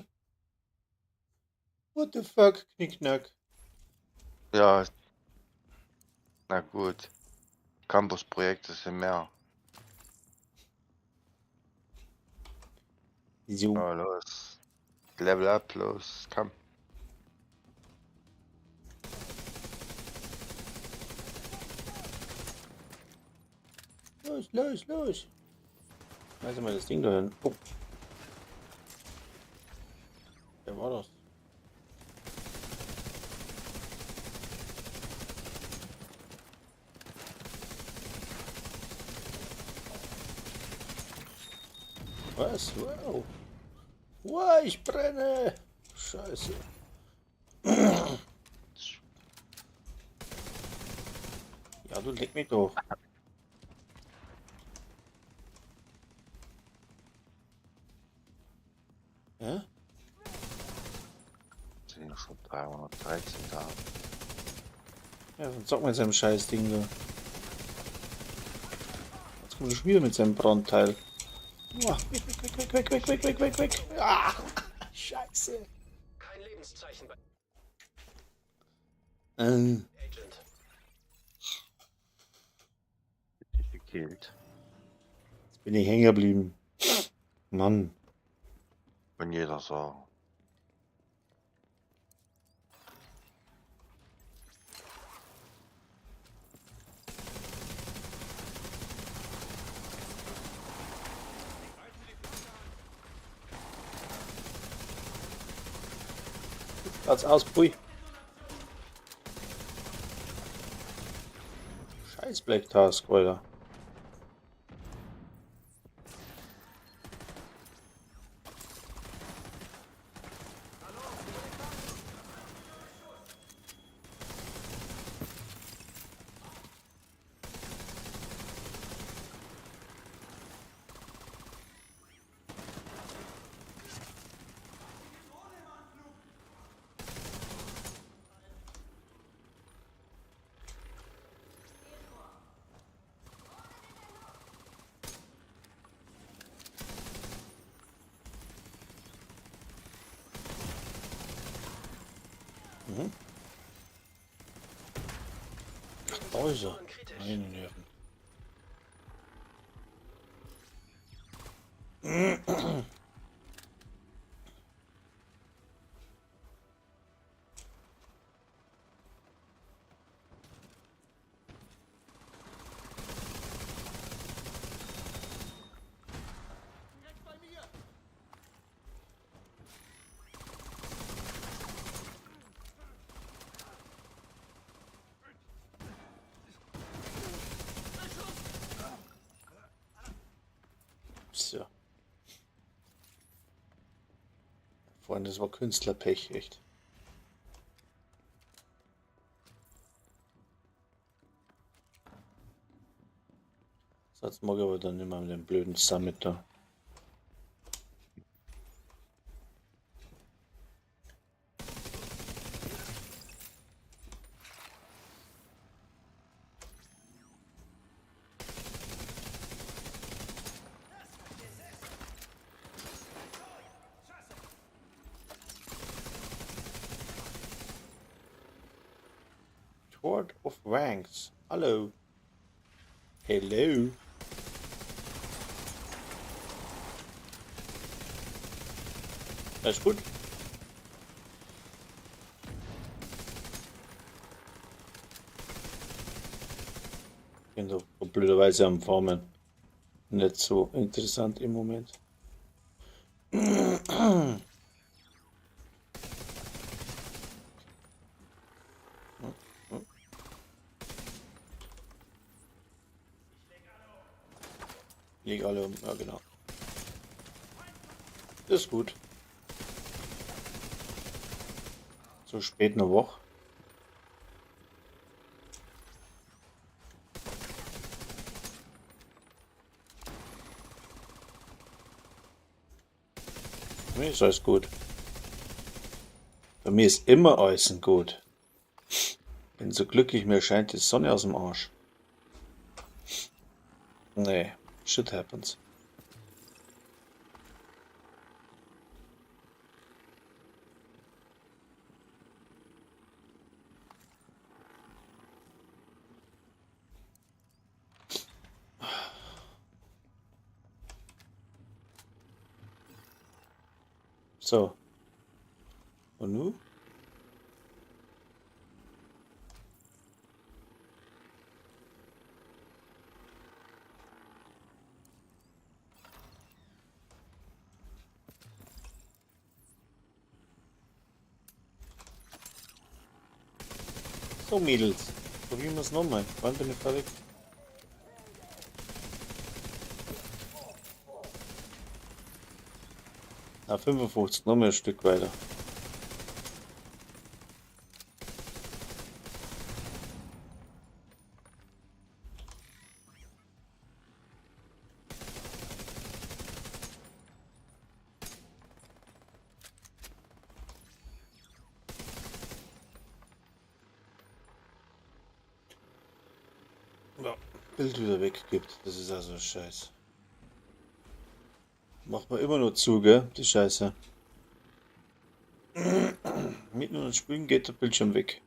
What the fuck, Knickknack. Ja. Na gut. Campus-Projekte sind mehr. So. Ja, los. Level up, los. Komm. Los, los, los. Schmeiß mal das Ding da hin. Oh. Wer war das? Was? Wow. Wow, ich brenne. Scheiße. Ja, du leck mich doch. Sind schon 313 da. Ja, dann zock mit seinem scheiß Ding da. Jetzt kommt er schon wieder mit seinem Brandteil. Uah, weg, weg, weg, weg, weg, weg, weg, weg, weg. Ah, scheiße. Kein Lebenszeichen bei Äh, Agent. Dich gekillt. jetzt bin ich hängen geblieben. Mann. Wenn jeder so. Platz aus, pui. Scheiß Black Task, Alter. Mhm. Ach, da ist er. Kritisch. Meine Nerven. So. Freunde, das war Künstlerpech, echt. So, jetzt mag ich aber dann nicht mehr mit dem blöden Summit da. Tour of Ranks. Hallo. Hello. Alles gut. Bin so blöderweise am Formen. Nicht so interessant im Moment. Leg alle um, ja genau. Ist gut. So spät eine Woche. Mir ist alles gut. Bei mir ist immer alles gut. Bin so glücklich, mir scheint die Sonne aus dem Arsch. Nee, shit happens. So. Und nu? So, Mädels. Probieren wir es nochmal. Wann bin ich fertig? Na, 55, nochmal ein Stück weiter. Bild wieder weggibt. Das ist also Scheiß. Macht man immer nur zu, gell? Die Scheiße. Mitten unter Spielen geht der Bildschirm weg.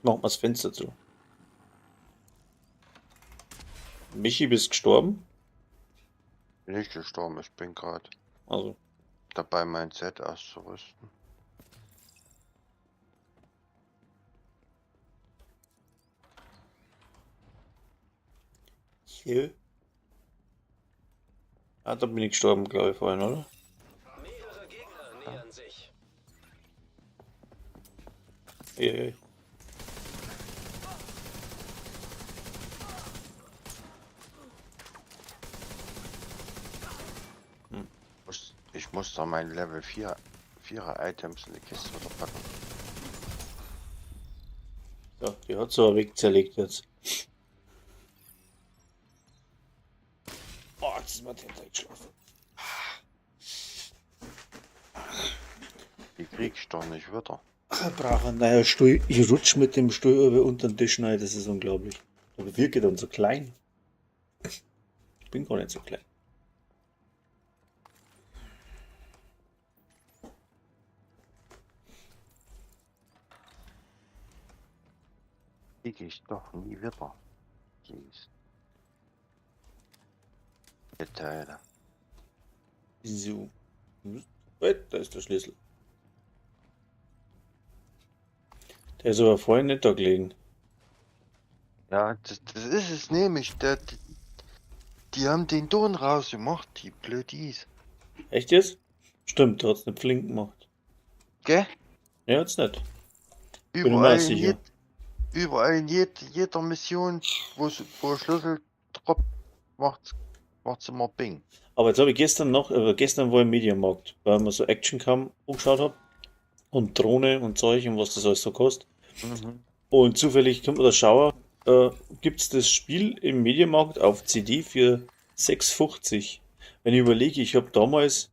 Macht man das Fenster zu. Michi, bist gestorben? Bin nicht gestorben, ich bin gerade Also, dabei, mein Set auszurüsten. Hier. Ah, da bin ich gestorben, glaube ich, vorhin, oder? Mehrere Gegner nähern sich. Ja, ja. Ich muss da mein Level 4 4er Items in die Kiste wieder packen. So, die hat so weg zerlegt jetzt. Oh, jetzt ist mein Tante eingeschlafen. Die kriegst du doch nicht wieder. Ich brauche einen neuen Stuhl. Ich rutsch mit dem Stuhl über unter den Tisch rein, das ist unglaublich. Aber wirke dann so klein. Ich bin gar nicht so klein. Krieg ich doch nie wieder. Jeez. Die Teile. So. Da ist der Schlüssel. Der ist aber vorhin nicht da gelegen. Ja, das ist es nämlich. Die haben den Ton rausgemacht, die Blödis. Echt jetzt? Stimmt, der hat's nicht flink gemacht. Gell? Ja, hat's nicht. Bin mir Überall in, sicher. überall in jeder Mission, wo Schlüssel droppt, macht's immer Bing. Aber jetzt habe ich gestern noch, gestern war ich im Mediamarkt, weil ich mir so Actioncam angeschaut habe und Drohne und Zeug und was das alles so kostet. Mhm. Und zufällig kommt mir der Schauer, gibt's das Spiel im Mediamarkt auf CD für 6,50. Wenn ich überlege, ich habe damals,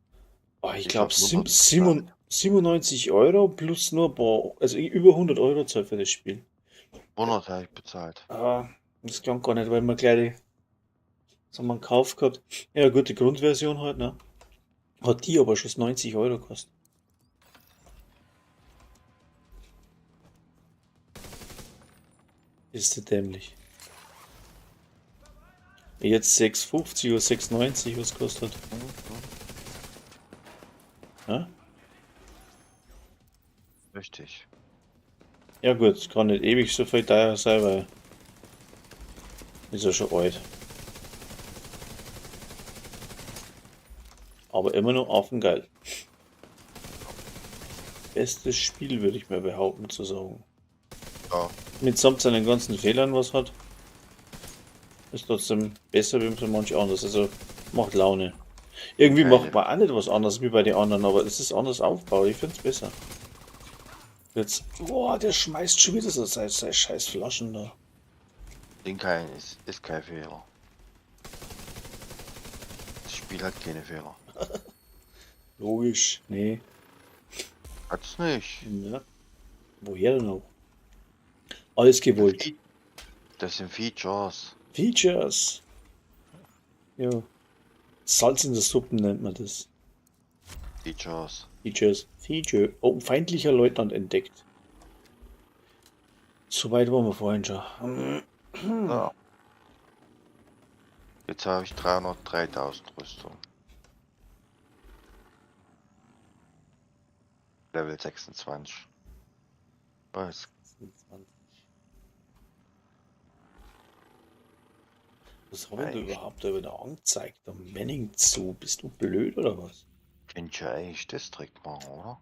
ich Ich glaube, hab 100 bezahlt. 97 Euro plus nur ein paar, also über 100 Euro zahlt für das Spiel. 100 habe ich bezahlt. Ah, das klang gar nicht, weil man gleich so einen Kauf gehabt. Ja gut, die Grundversion halt, ne? Hat die aber schon 90 Euro gekostet. Ist der dämlich. Jetzt 6,50 oder 6,90, was kostet. Ja? Richtig. Ja gut, kann nicht ewig so viel teuer sein, weil ist ja schon alt. Aber immer noch affengeil. Bestes Spiel, würde ich mir behaupten zu sagen. Ja. Mitsamt seinen ganzen Fehlern, was hat, ist trotzdem besser wie so manch anderes. Also macht Laune. Irgendwie Keine. macht man auch nicht was anderes wie bei den anderen, aber es ist anders aufgebaut. Ich find's besser. Jetzt, boah, der schmeißt schon wieder so seine scheiß Flaschen da. Den kein, ist kein Fehler. Das Spiel hat keine Fehler. Logisch, nee. Hat's nicht. Ja. Woher denn auch? Alles gewollt. Das sind Features. Features. Ja. Salz in der Suppe nennt man das. Features. Features. Feature. Oh, feindlicher Leutnant entdeckt. Soweit waren wir vorhin schon. Ja. Jetzt habe ich 303.000 Rüstung. Level 26. Was? 26. Was haben wir denn überhaupt da wieder angezeigt? Am Manning zu. Bist du blöd oder was? Könnt ihr eigentlich District machen, oder?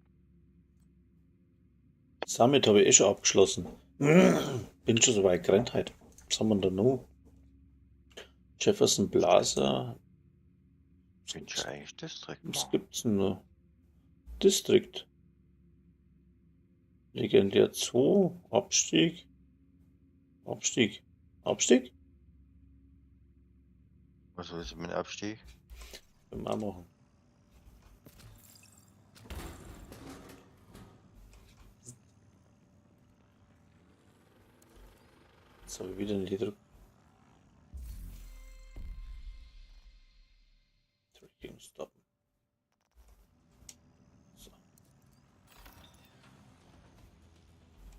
Summit habe ich eh schon abgeschlossen. Bin schon so weit gerannt heute. Was haben wir denn da noch? Jefferson Plaza. Könnt ihr eigentlich District Was machen? gibt's denn noch? District. Legendär 2. Abstieg. Abstieg. Abstieg? Was ist mit Abstieg? Können wir auch machen. Jetzt habe ich wieder nicht gedrückt.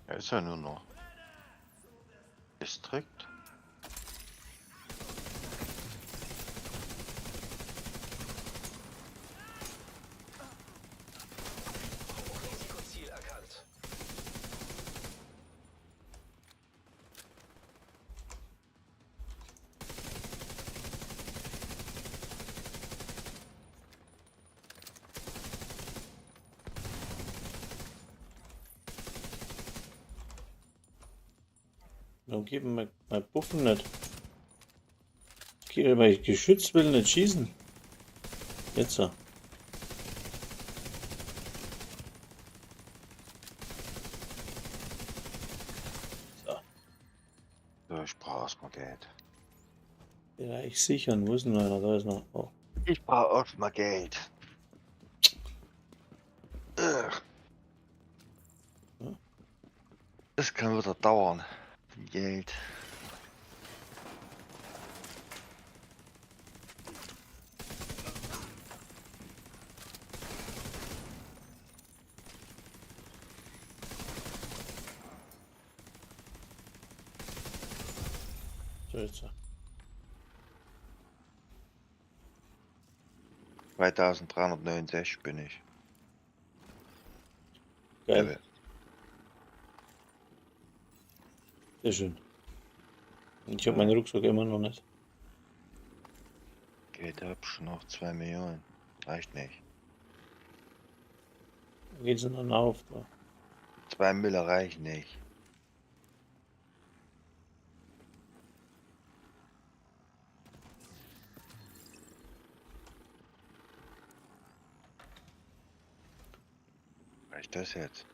Ja, ist ja nur noch. Distrikt. Hochrisikoziel erkannt. Warum geht mein Buffen nicht? Okay, weil ich Geschütz will nicht schießen. Jetzt so. So. So, ich brauche erstmal Geld. Bereich sichern. Wo ist denn noch einer? Da ist noch. Oh. Ich brauche erstmal Geld. Ugh. Hm? Das kann wieder dauern. Geld. So, jetzt. so. 2369 bin ich. Geil. Level. Sehr schön. Und ich habe meinen Rucksack immer noch nicht. Geld hab schon noch 2 Millionen. Reicht nicht. Wo geht's denn dann auf? Da? 2 Mille reichen nicht. Reicht das jetzt?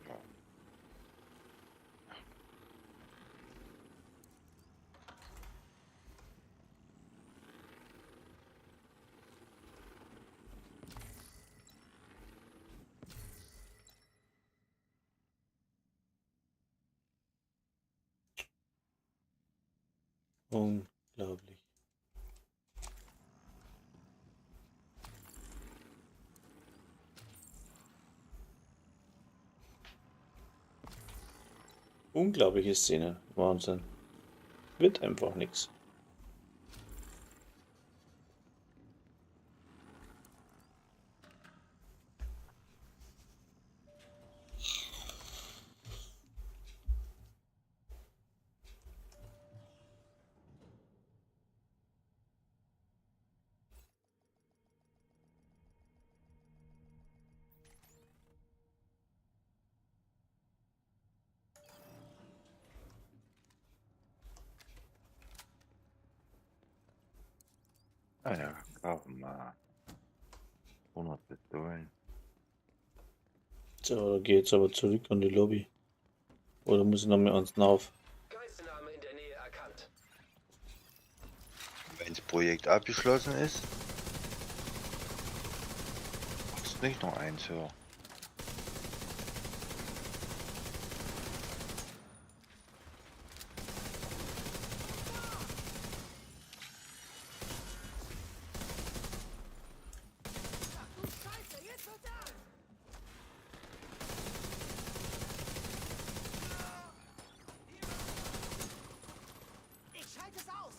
Ja. Unglaublich. Unglaubliche Szene. Wahnsinn. Wird einfach nichts. Ah ja, kaufen mal. 100 Pistolen. So, da geht's aber zurück an die Lobby. Oder muss ich noch mal ans auf? Geiselnahme in der Nähe erkannt. Wenn das Projekt abgeschlossen ist, ist nicht noch eins höher. Ich schalte es aus!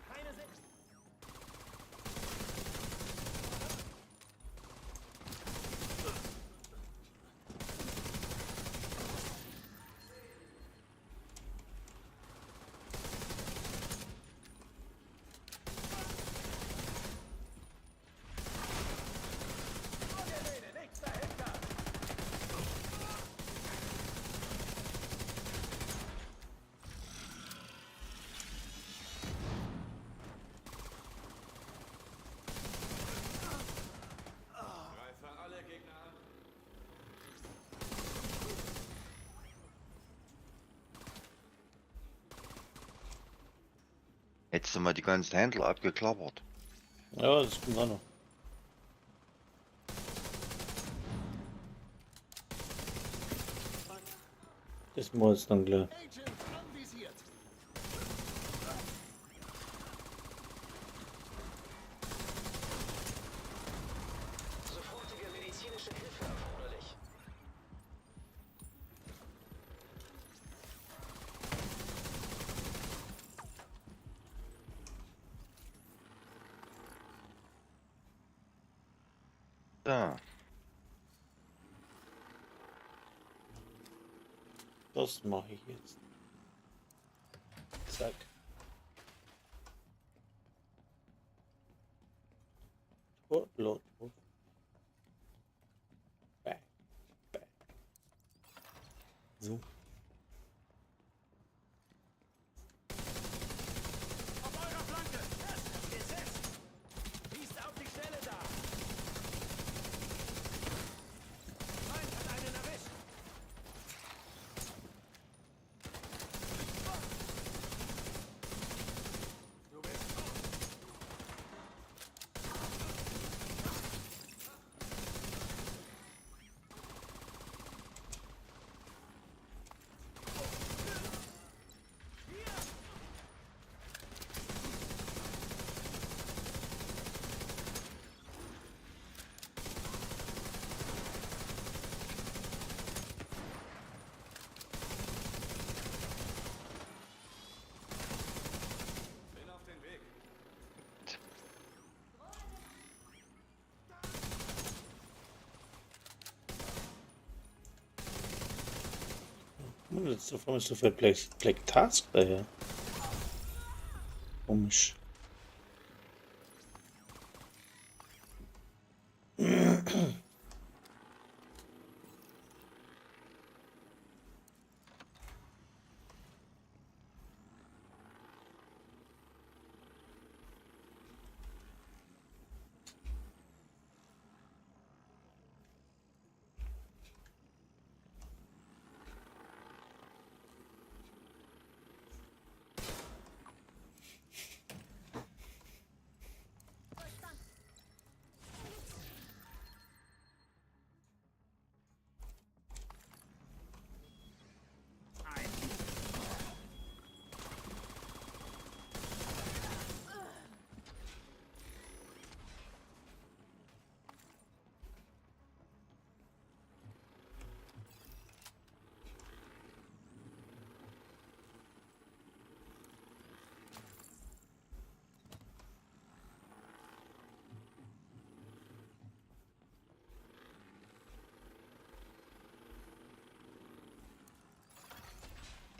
Keine Sicht! Hättest du mal die ganzen Händler abgeklappert. Ja, das kommt auch noch. Das muss jetzt dann gleich. Agent anvisiert! Da. Das mache ich jetzt. Zack. Lot. Back. Back. So. Auf eurer Flanke! Gesetzt! Schießt auf die Stelle da! Feind hat einen erwischt! Du bist tot! Bin auf den Weg. Jetzt auf einmal so viel Black Task daher. Komisch.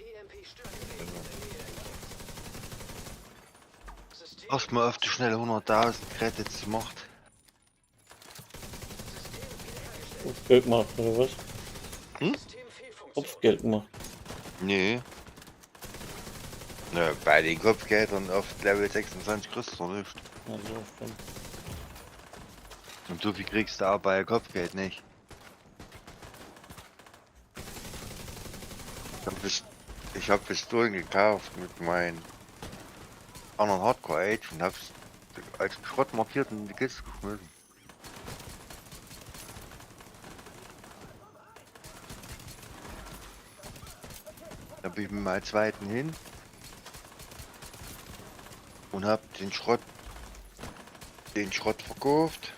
EMP-Störgerät in der Nähe entdeckt. System Hast mal auf die schnelle 100.000 Credits gemacht. System wiederhergestellt. Kopfgeld gemacht, oder was? Systemfehlfunktion. Kopfgeld gemacht. Nee. Na, bei den Kopfgeldern auf Level 26 kriegst du nicht. Also, stimmt. Und so viel kriegst du auch bei Kopfgeld nicht. Ich hab Pistolen gekauft mit meinen anderen Hardcore Age und hab's als Schrott markiert und in die Kiste geschmissen. Da bin ich mit meinem zweiten hin und hab den Schrott verkauft.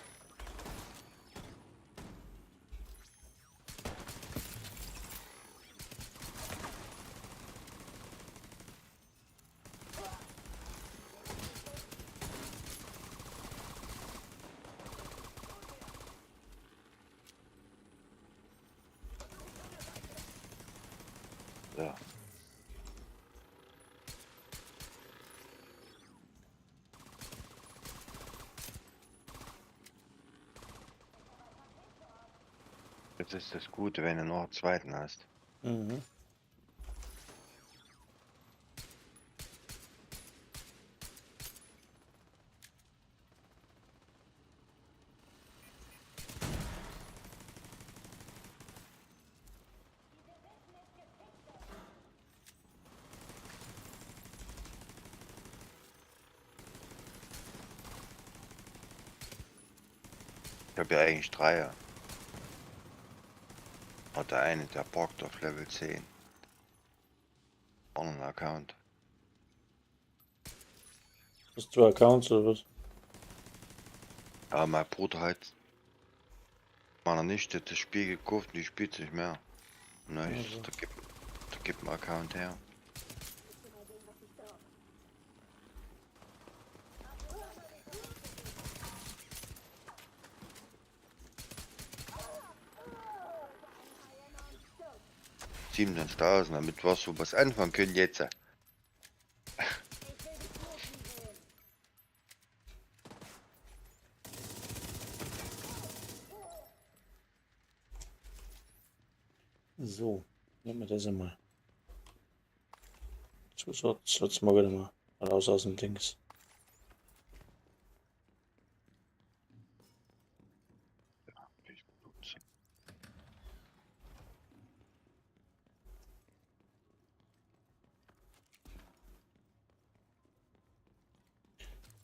Ja. Das ist das Gute, wenn du noch einen zweiten hast. Mhm. Ich habe ja eigentlich drei. Und der eine, der parkt auf Level 10. Anderen Account. Hast du Accounts oder was? Ja, mein Bruder hat meiner Nichte das Spiel gekauft und die spielt nicht mehr. Und dann Also. da gibt ein Account her. 27.000, damit wir so was anfangen können jetzt. So, nehmen wir das einmal. Zusatz, jetzt mal wieder mal raus aus dem Dings.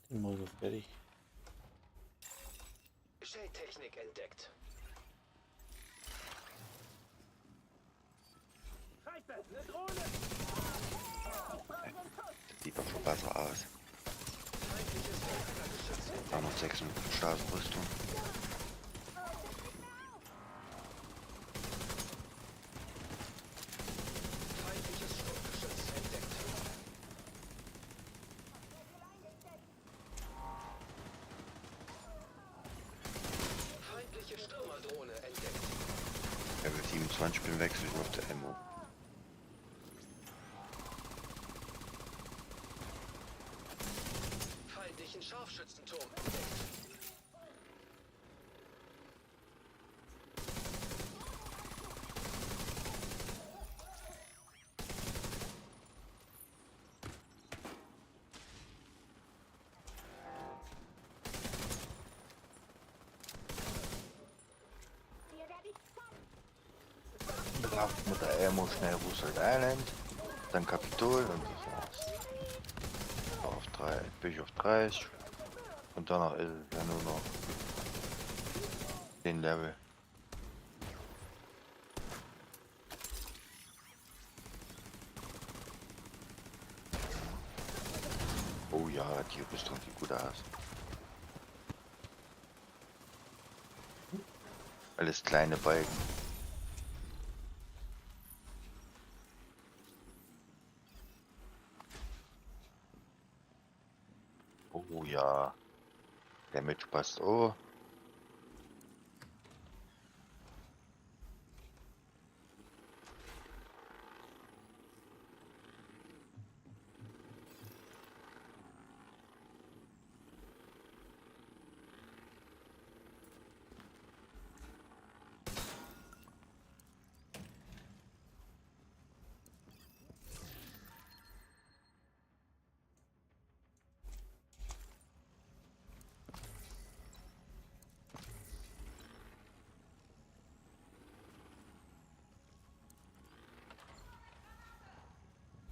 Den mal so fertig. Shade-Technik entdeckt. Scheiße, eine Drohne! Sieht doch schon besser aus. 356.000 Rüstung. Feindliches Sturmgeschütz entdeckt. Feindliche Stürmerdrohne entdeckt. Level 27 bin wechsel ich auf der Ammo. Feindlichen Scharfschützenturm entdeckt. Mit der Ammo schnell Roosevelt Island, dann Kapitol und das war's. Auf 3, bin ich auf 30 und danach ist es ja nur noch den Level. Oh ja, die Rüstung sieht gut aus. Alles kleine Balken. Oh ja. Damage passt. Oh.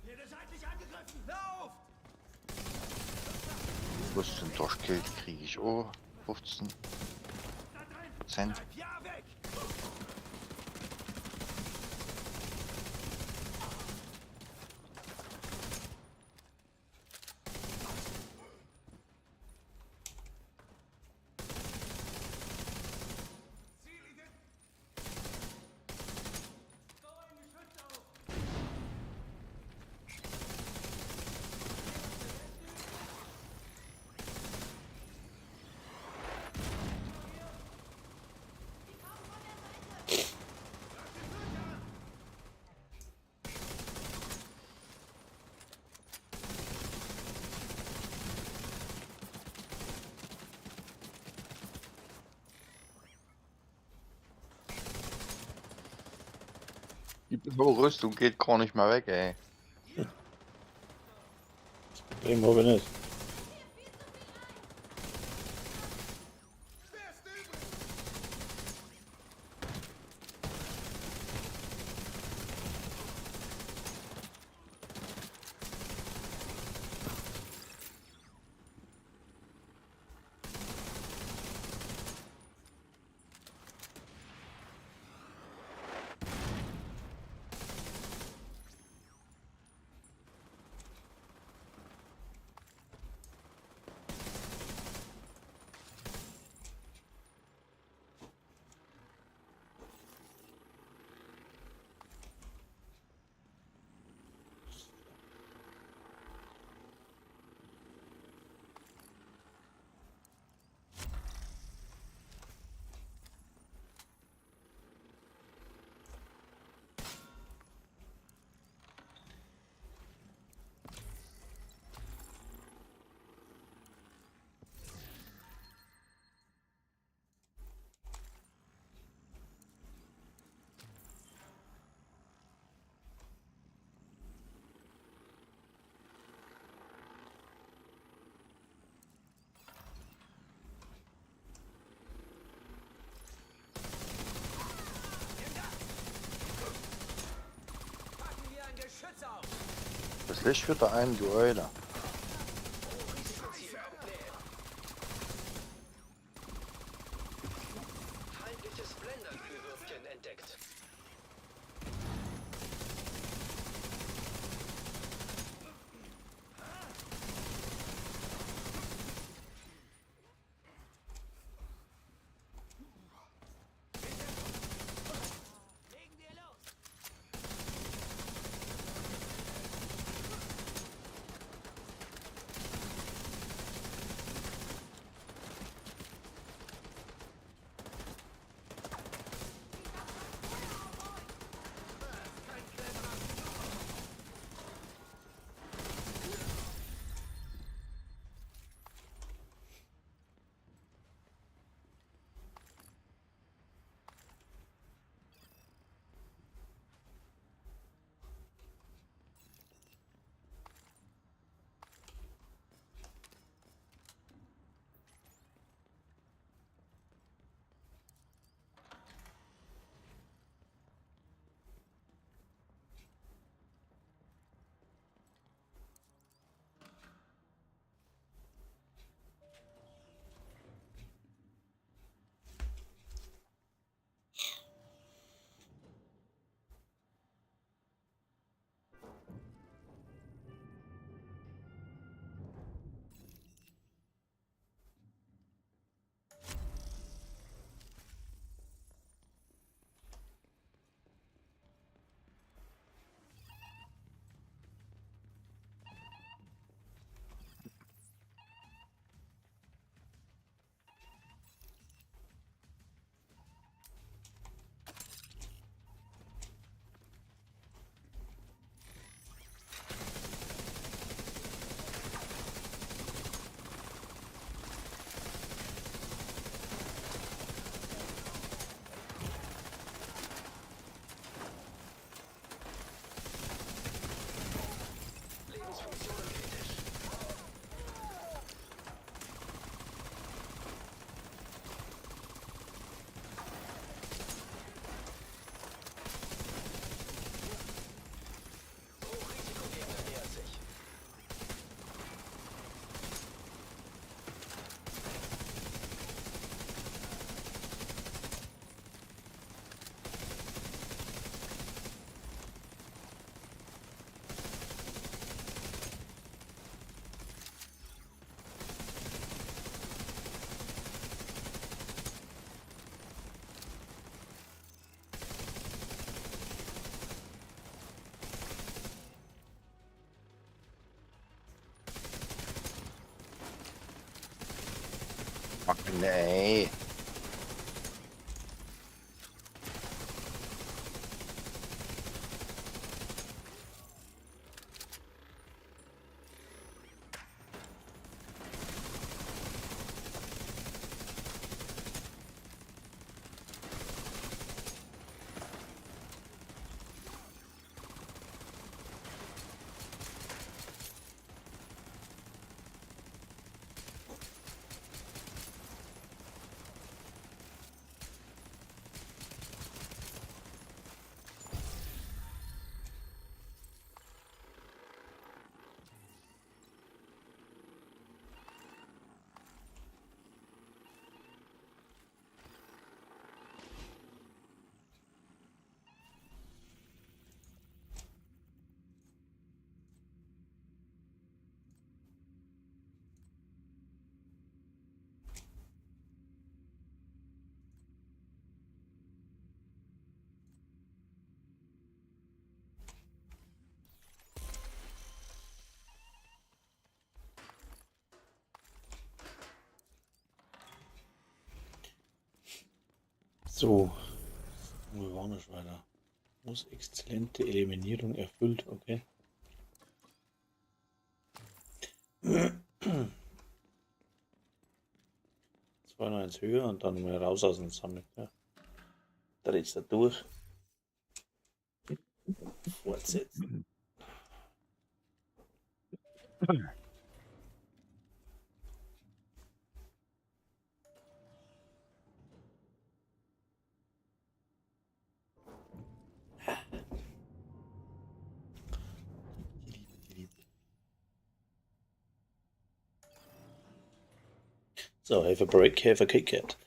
Werde seitlich angegriffen! Lauft! Rüstung durch Kill kriege ich auch 15%. Da drin! Bleib ja weg! Die blaue Rüstung geht gar nicht mehr weg, ey. Das Problem habe ich nicht. Frisch wieder ein, du Eule. Hochrisikoziel kommt näher. Feindliches Blenderglühwürmchen entdeckt. Legen wir los. Lebensfunktionen kritisch. Hochrisikogegner nähert sich. Mann, ey. So, wir waren nicht weiter. Muss exzellente Eliminierung erfüllt, okay. Zwei noch eins höher und dann mal raus aus dem Summit. Ja. Drehst du durch. Fortsetzen. So, have a break, have a Kit Kat.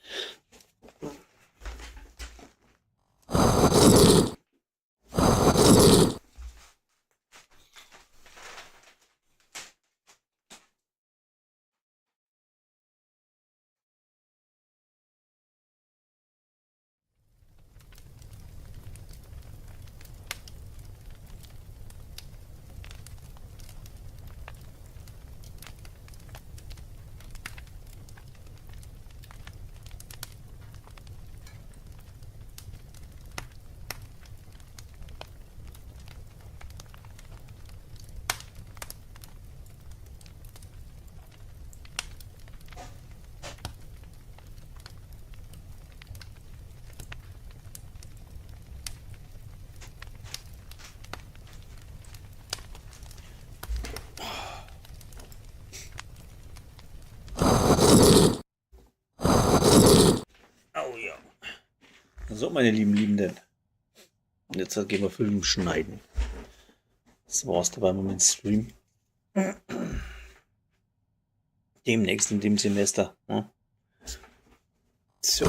Oh ja. So, meine lieben Liebenden. Und jetzt gehen wir Film schneiden. Das war's dabei mit dem Stream. Demnächst in dem Semester. Ne? So.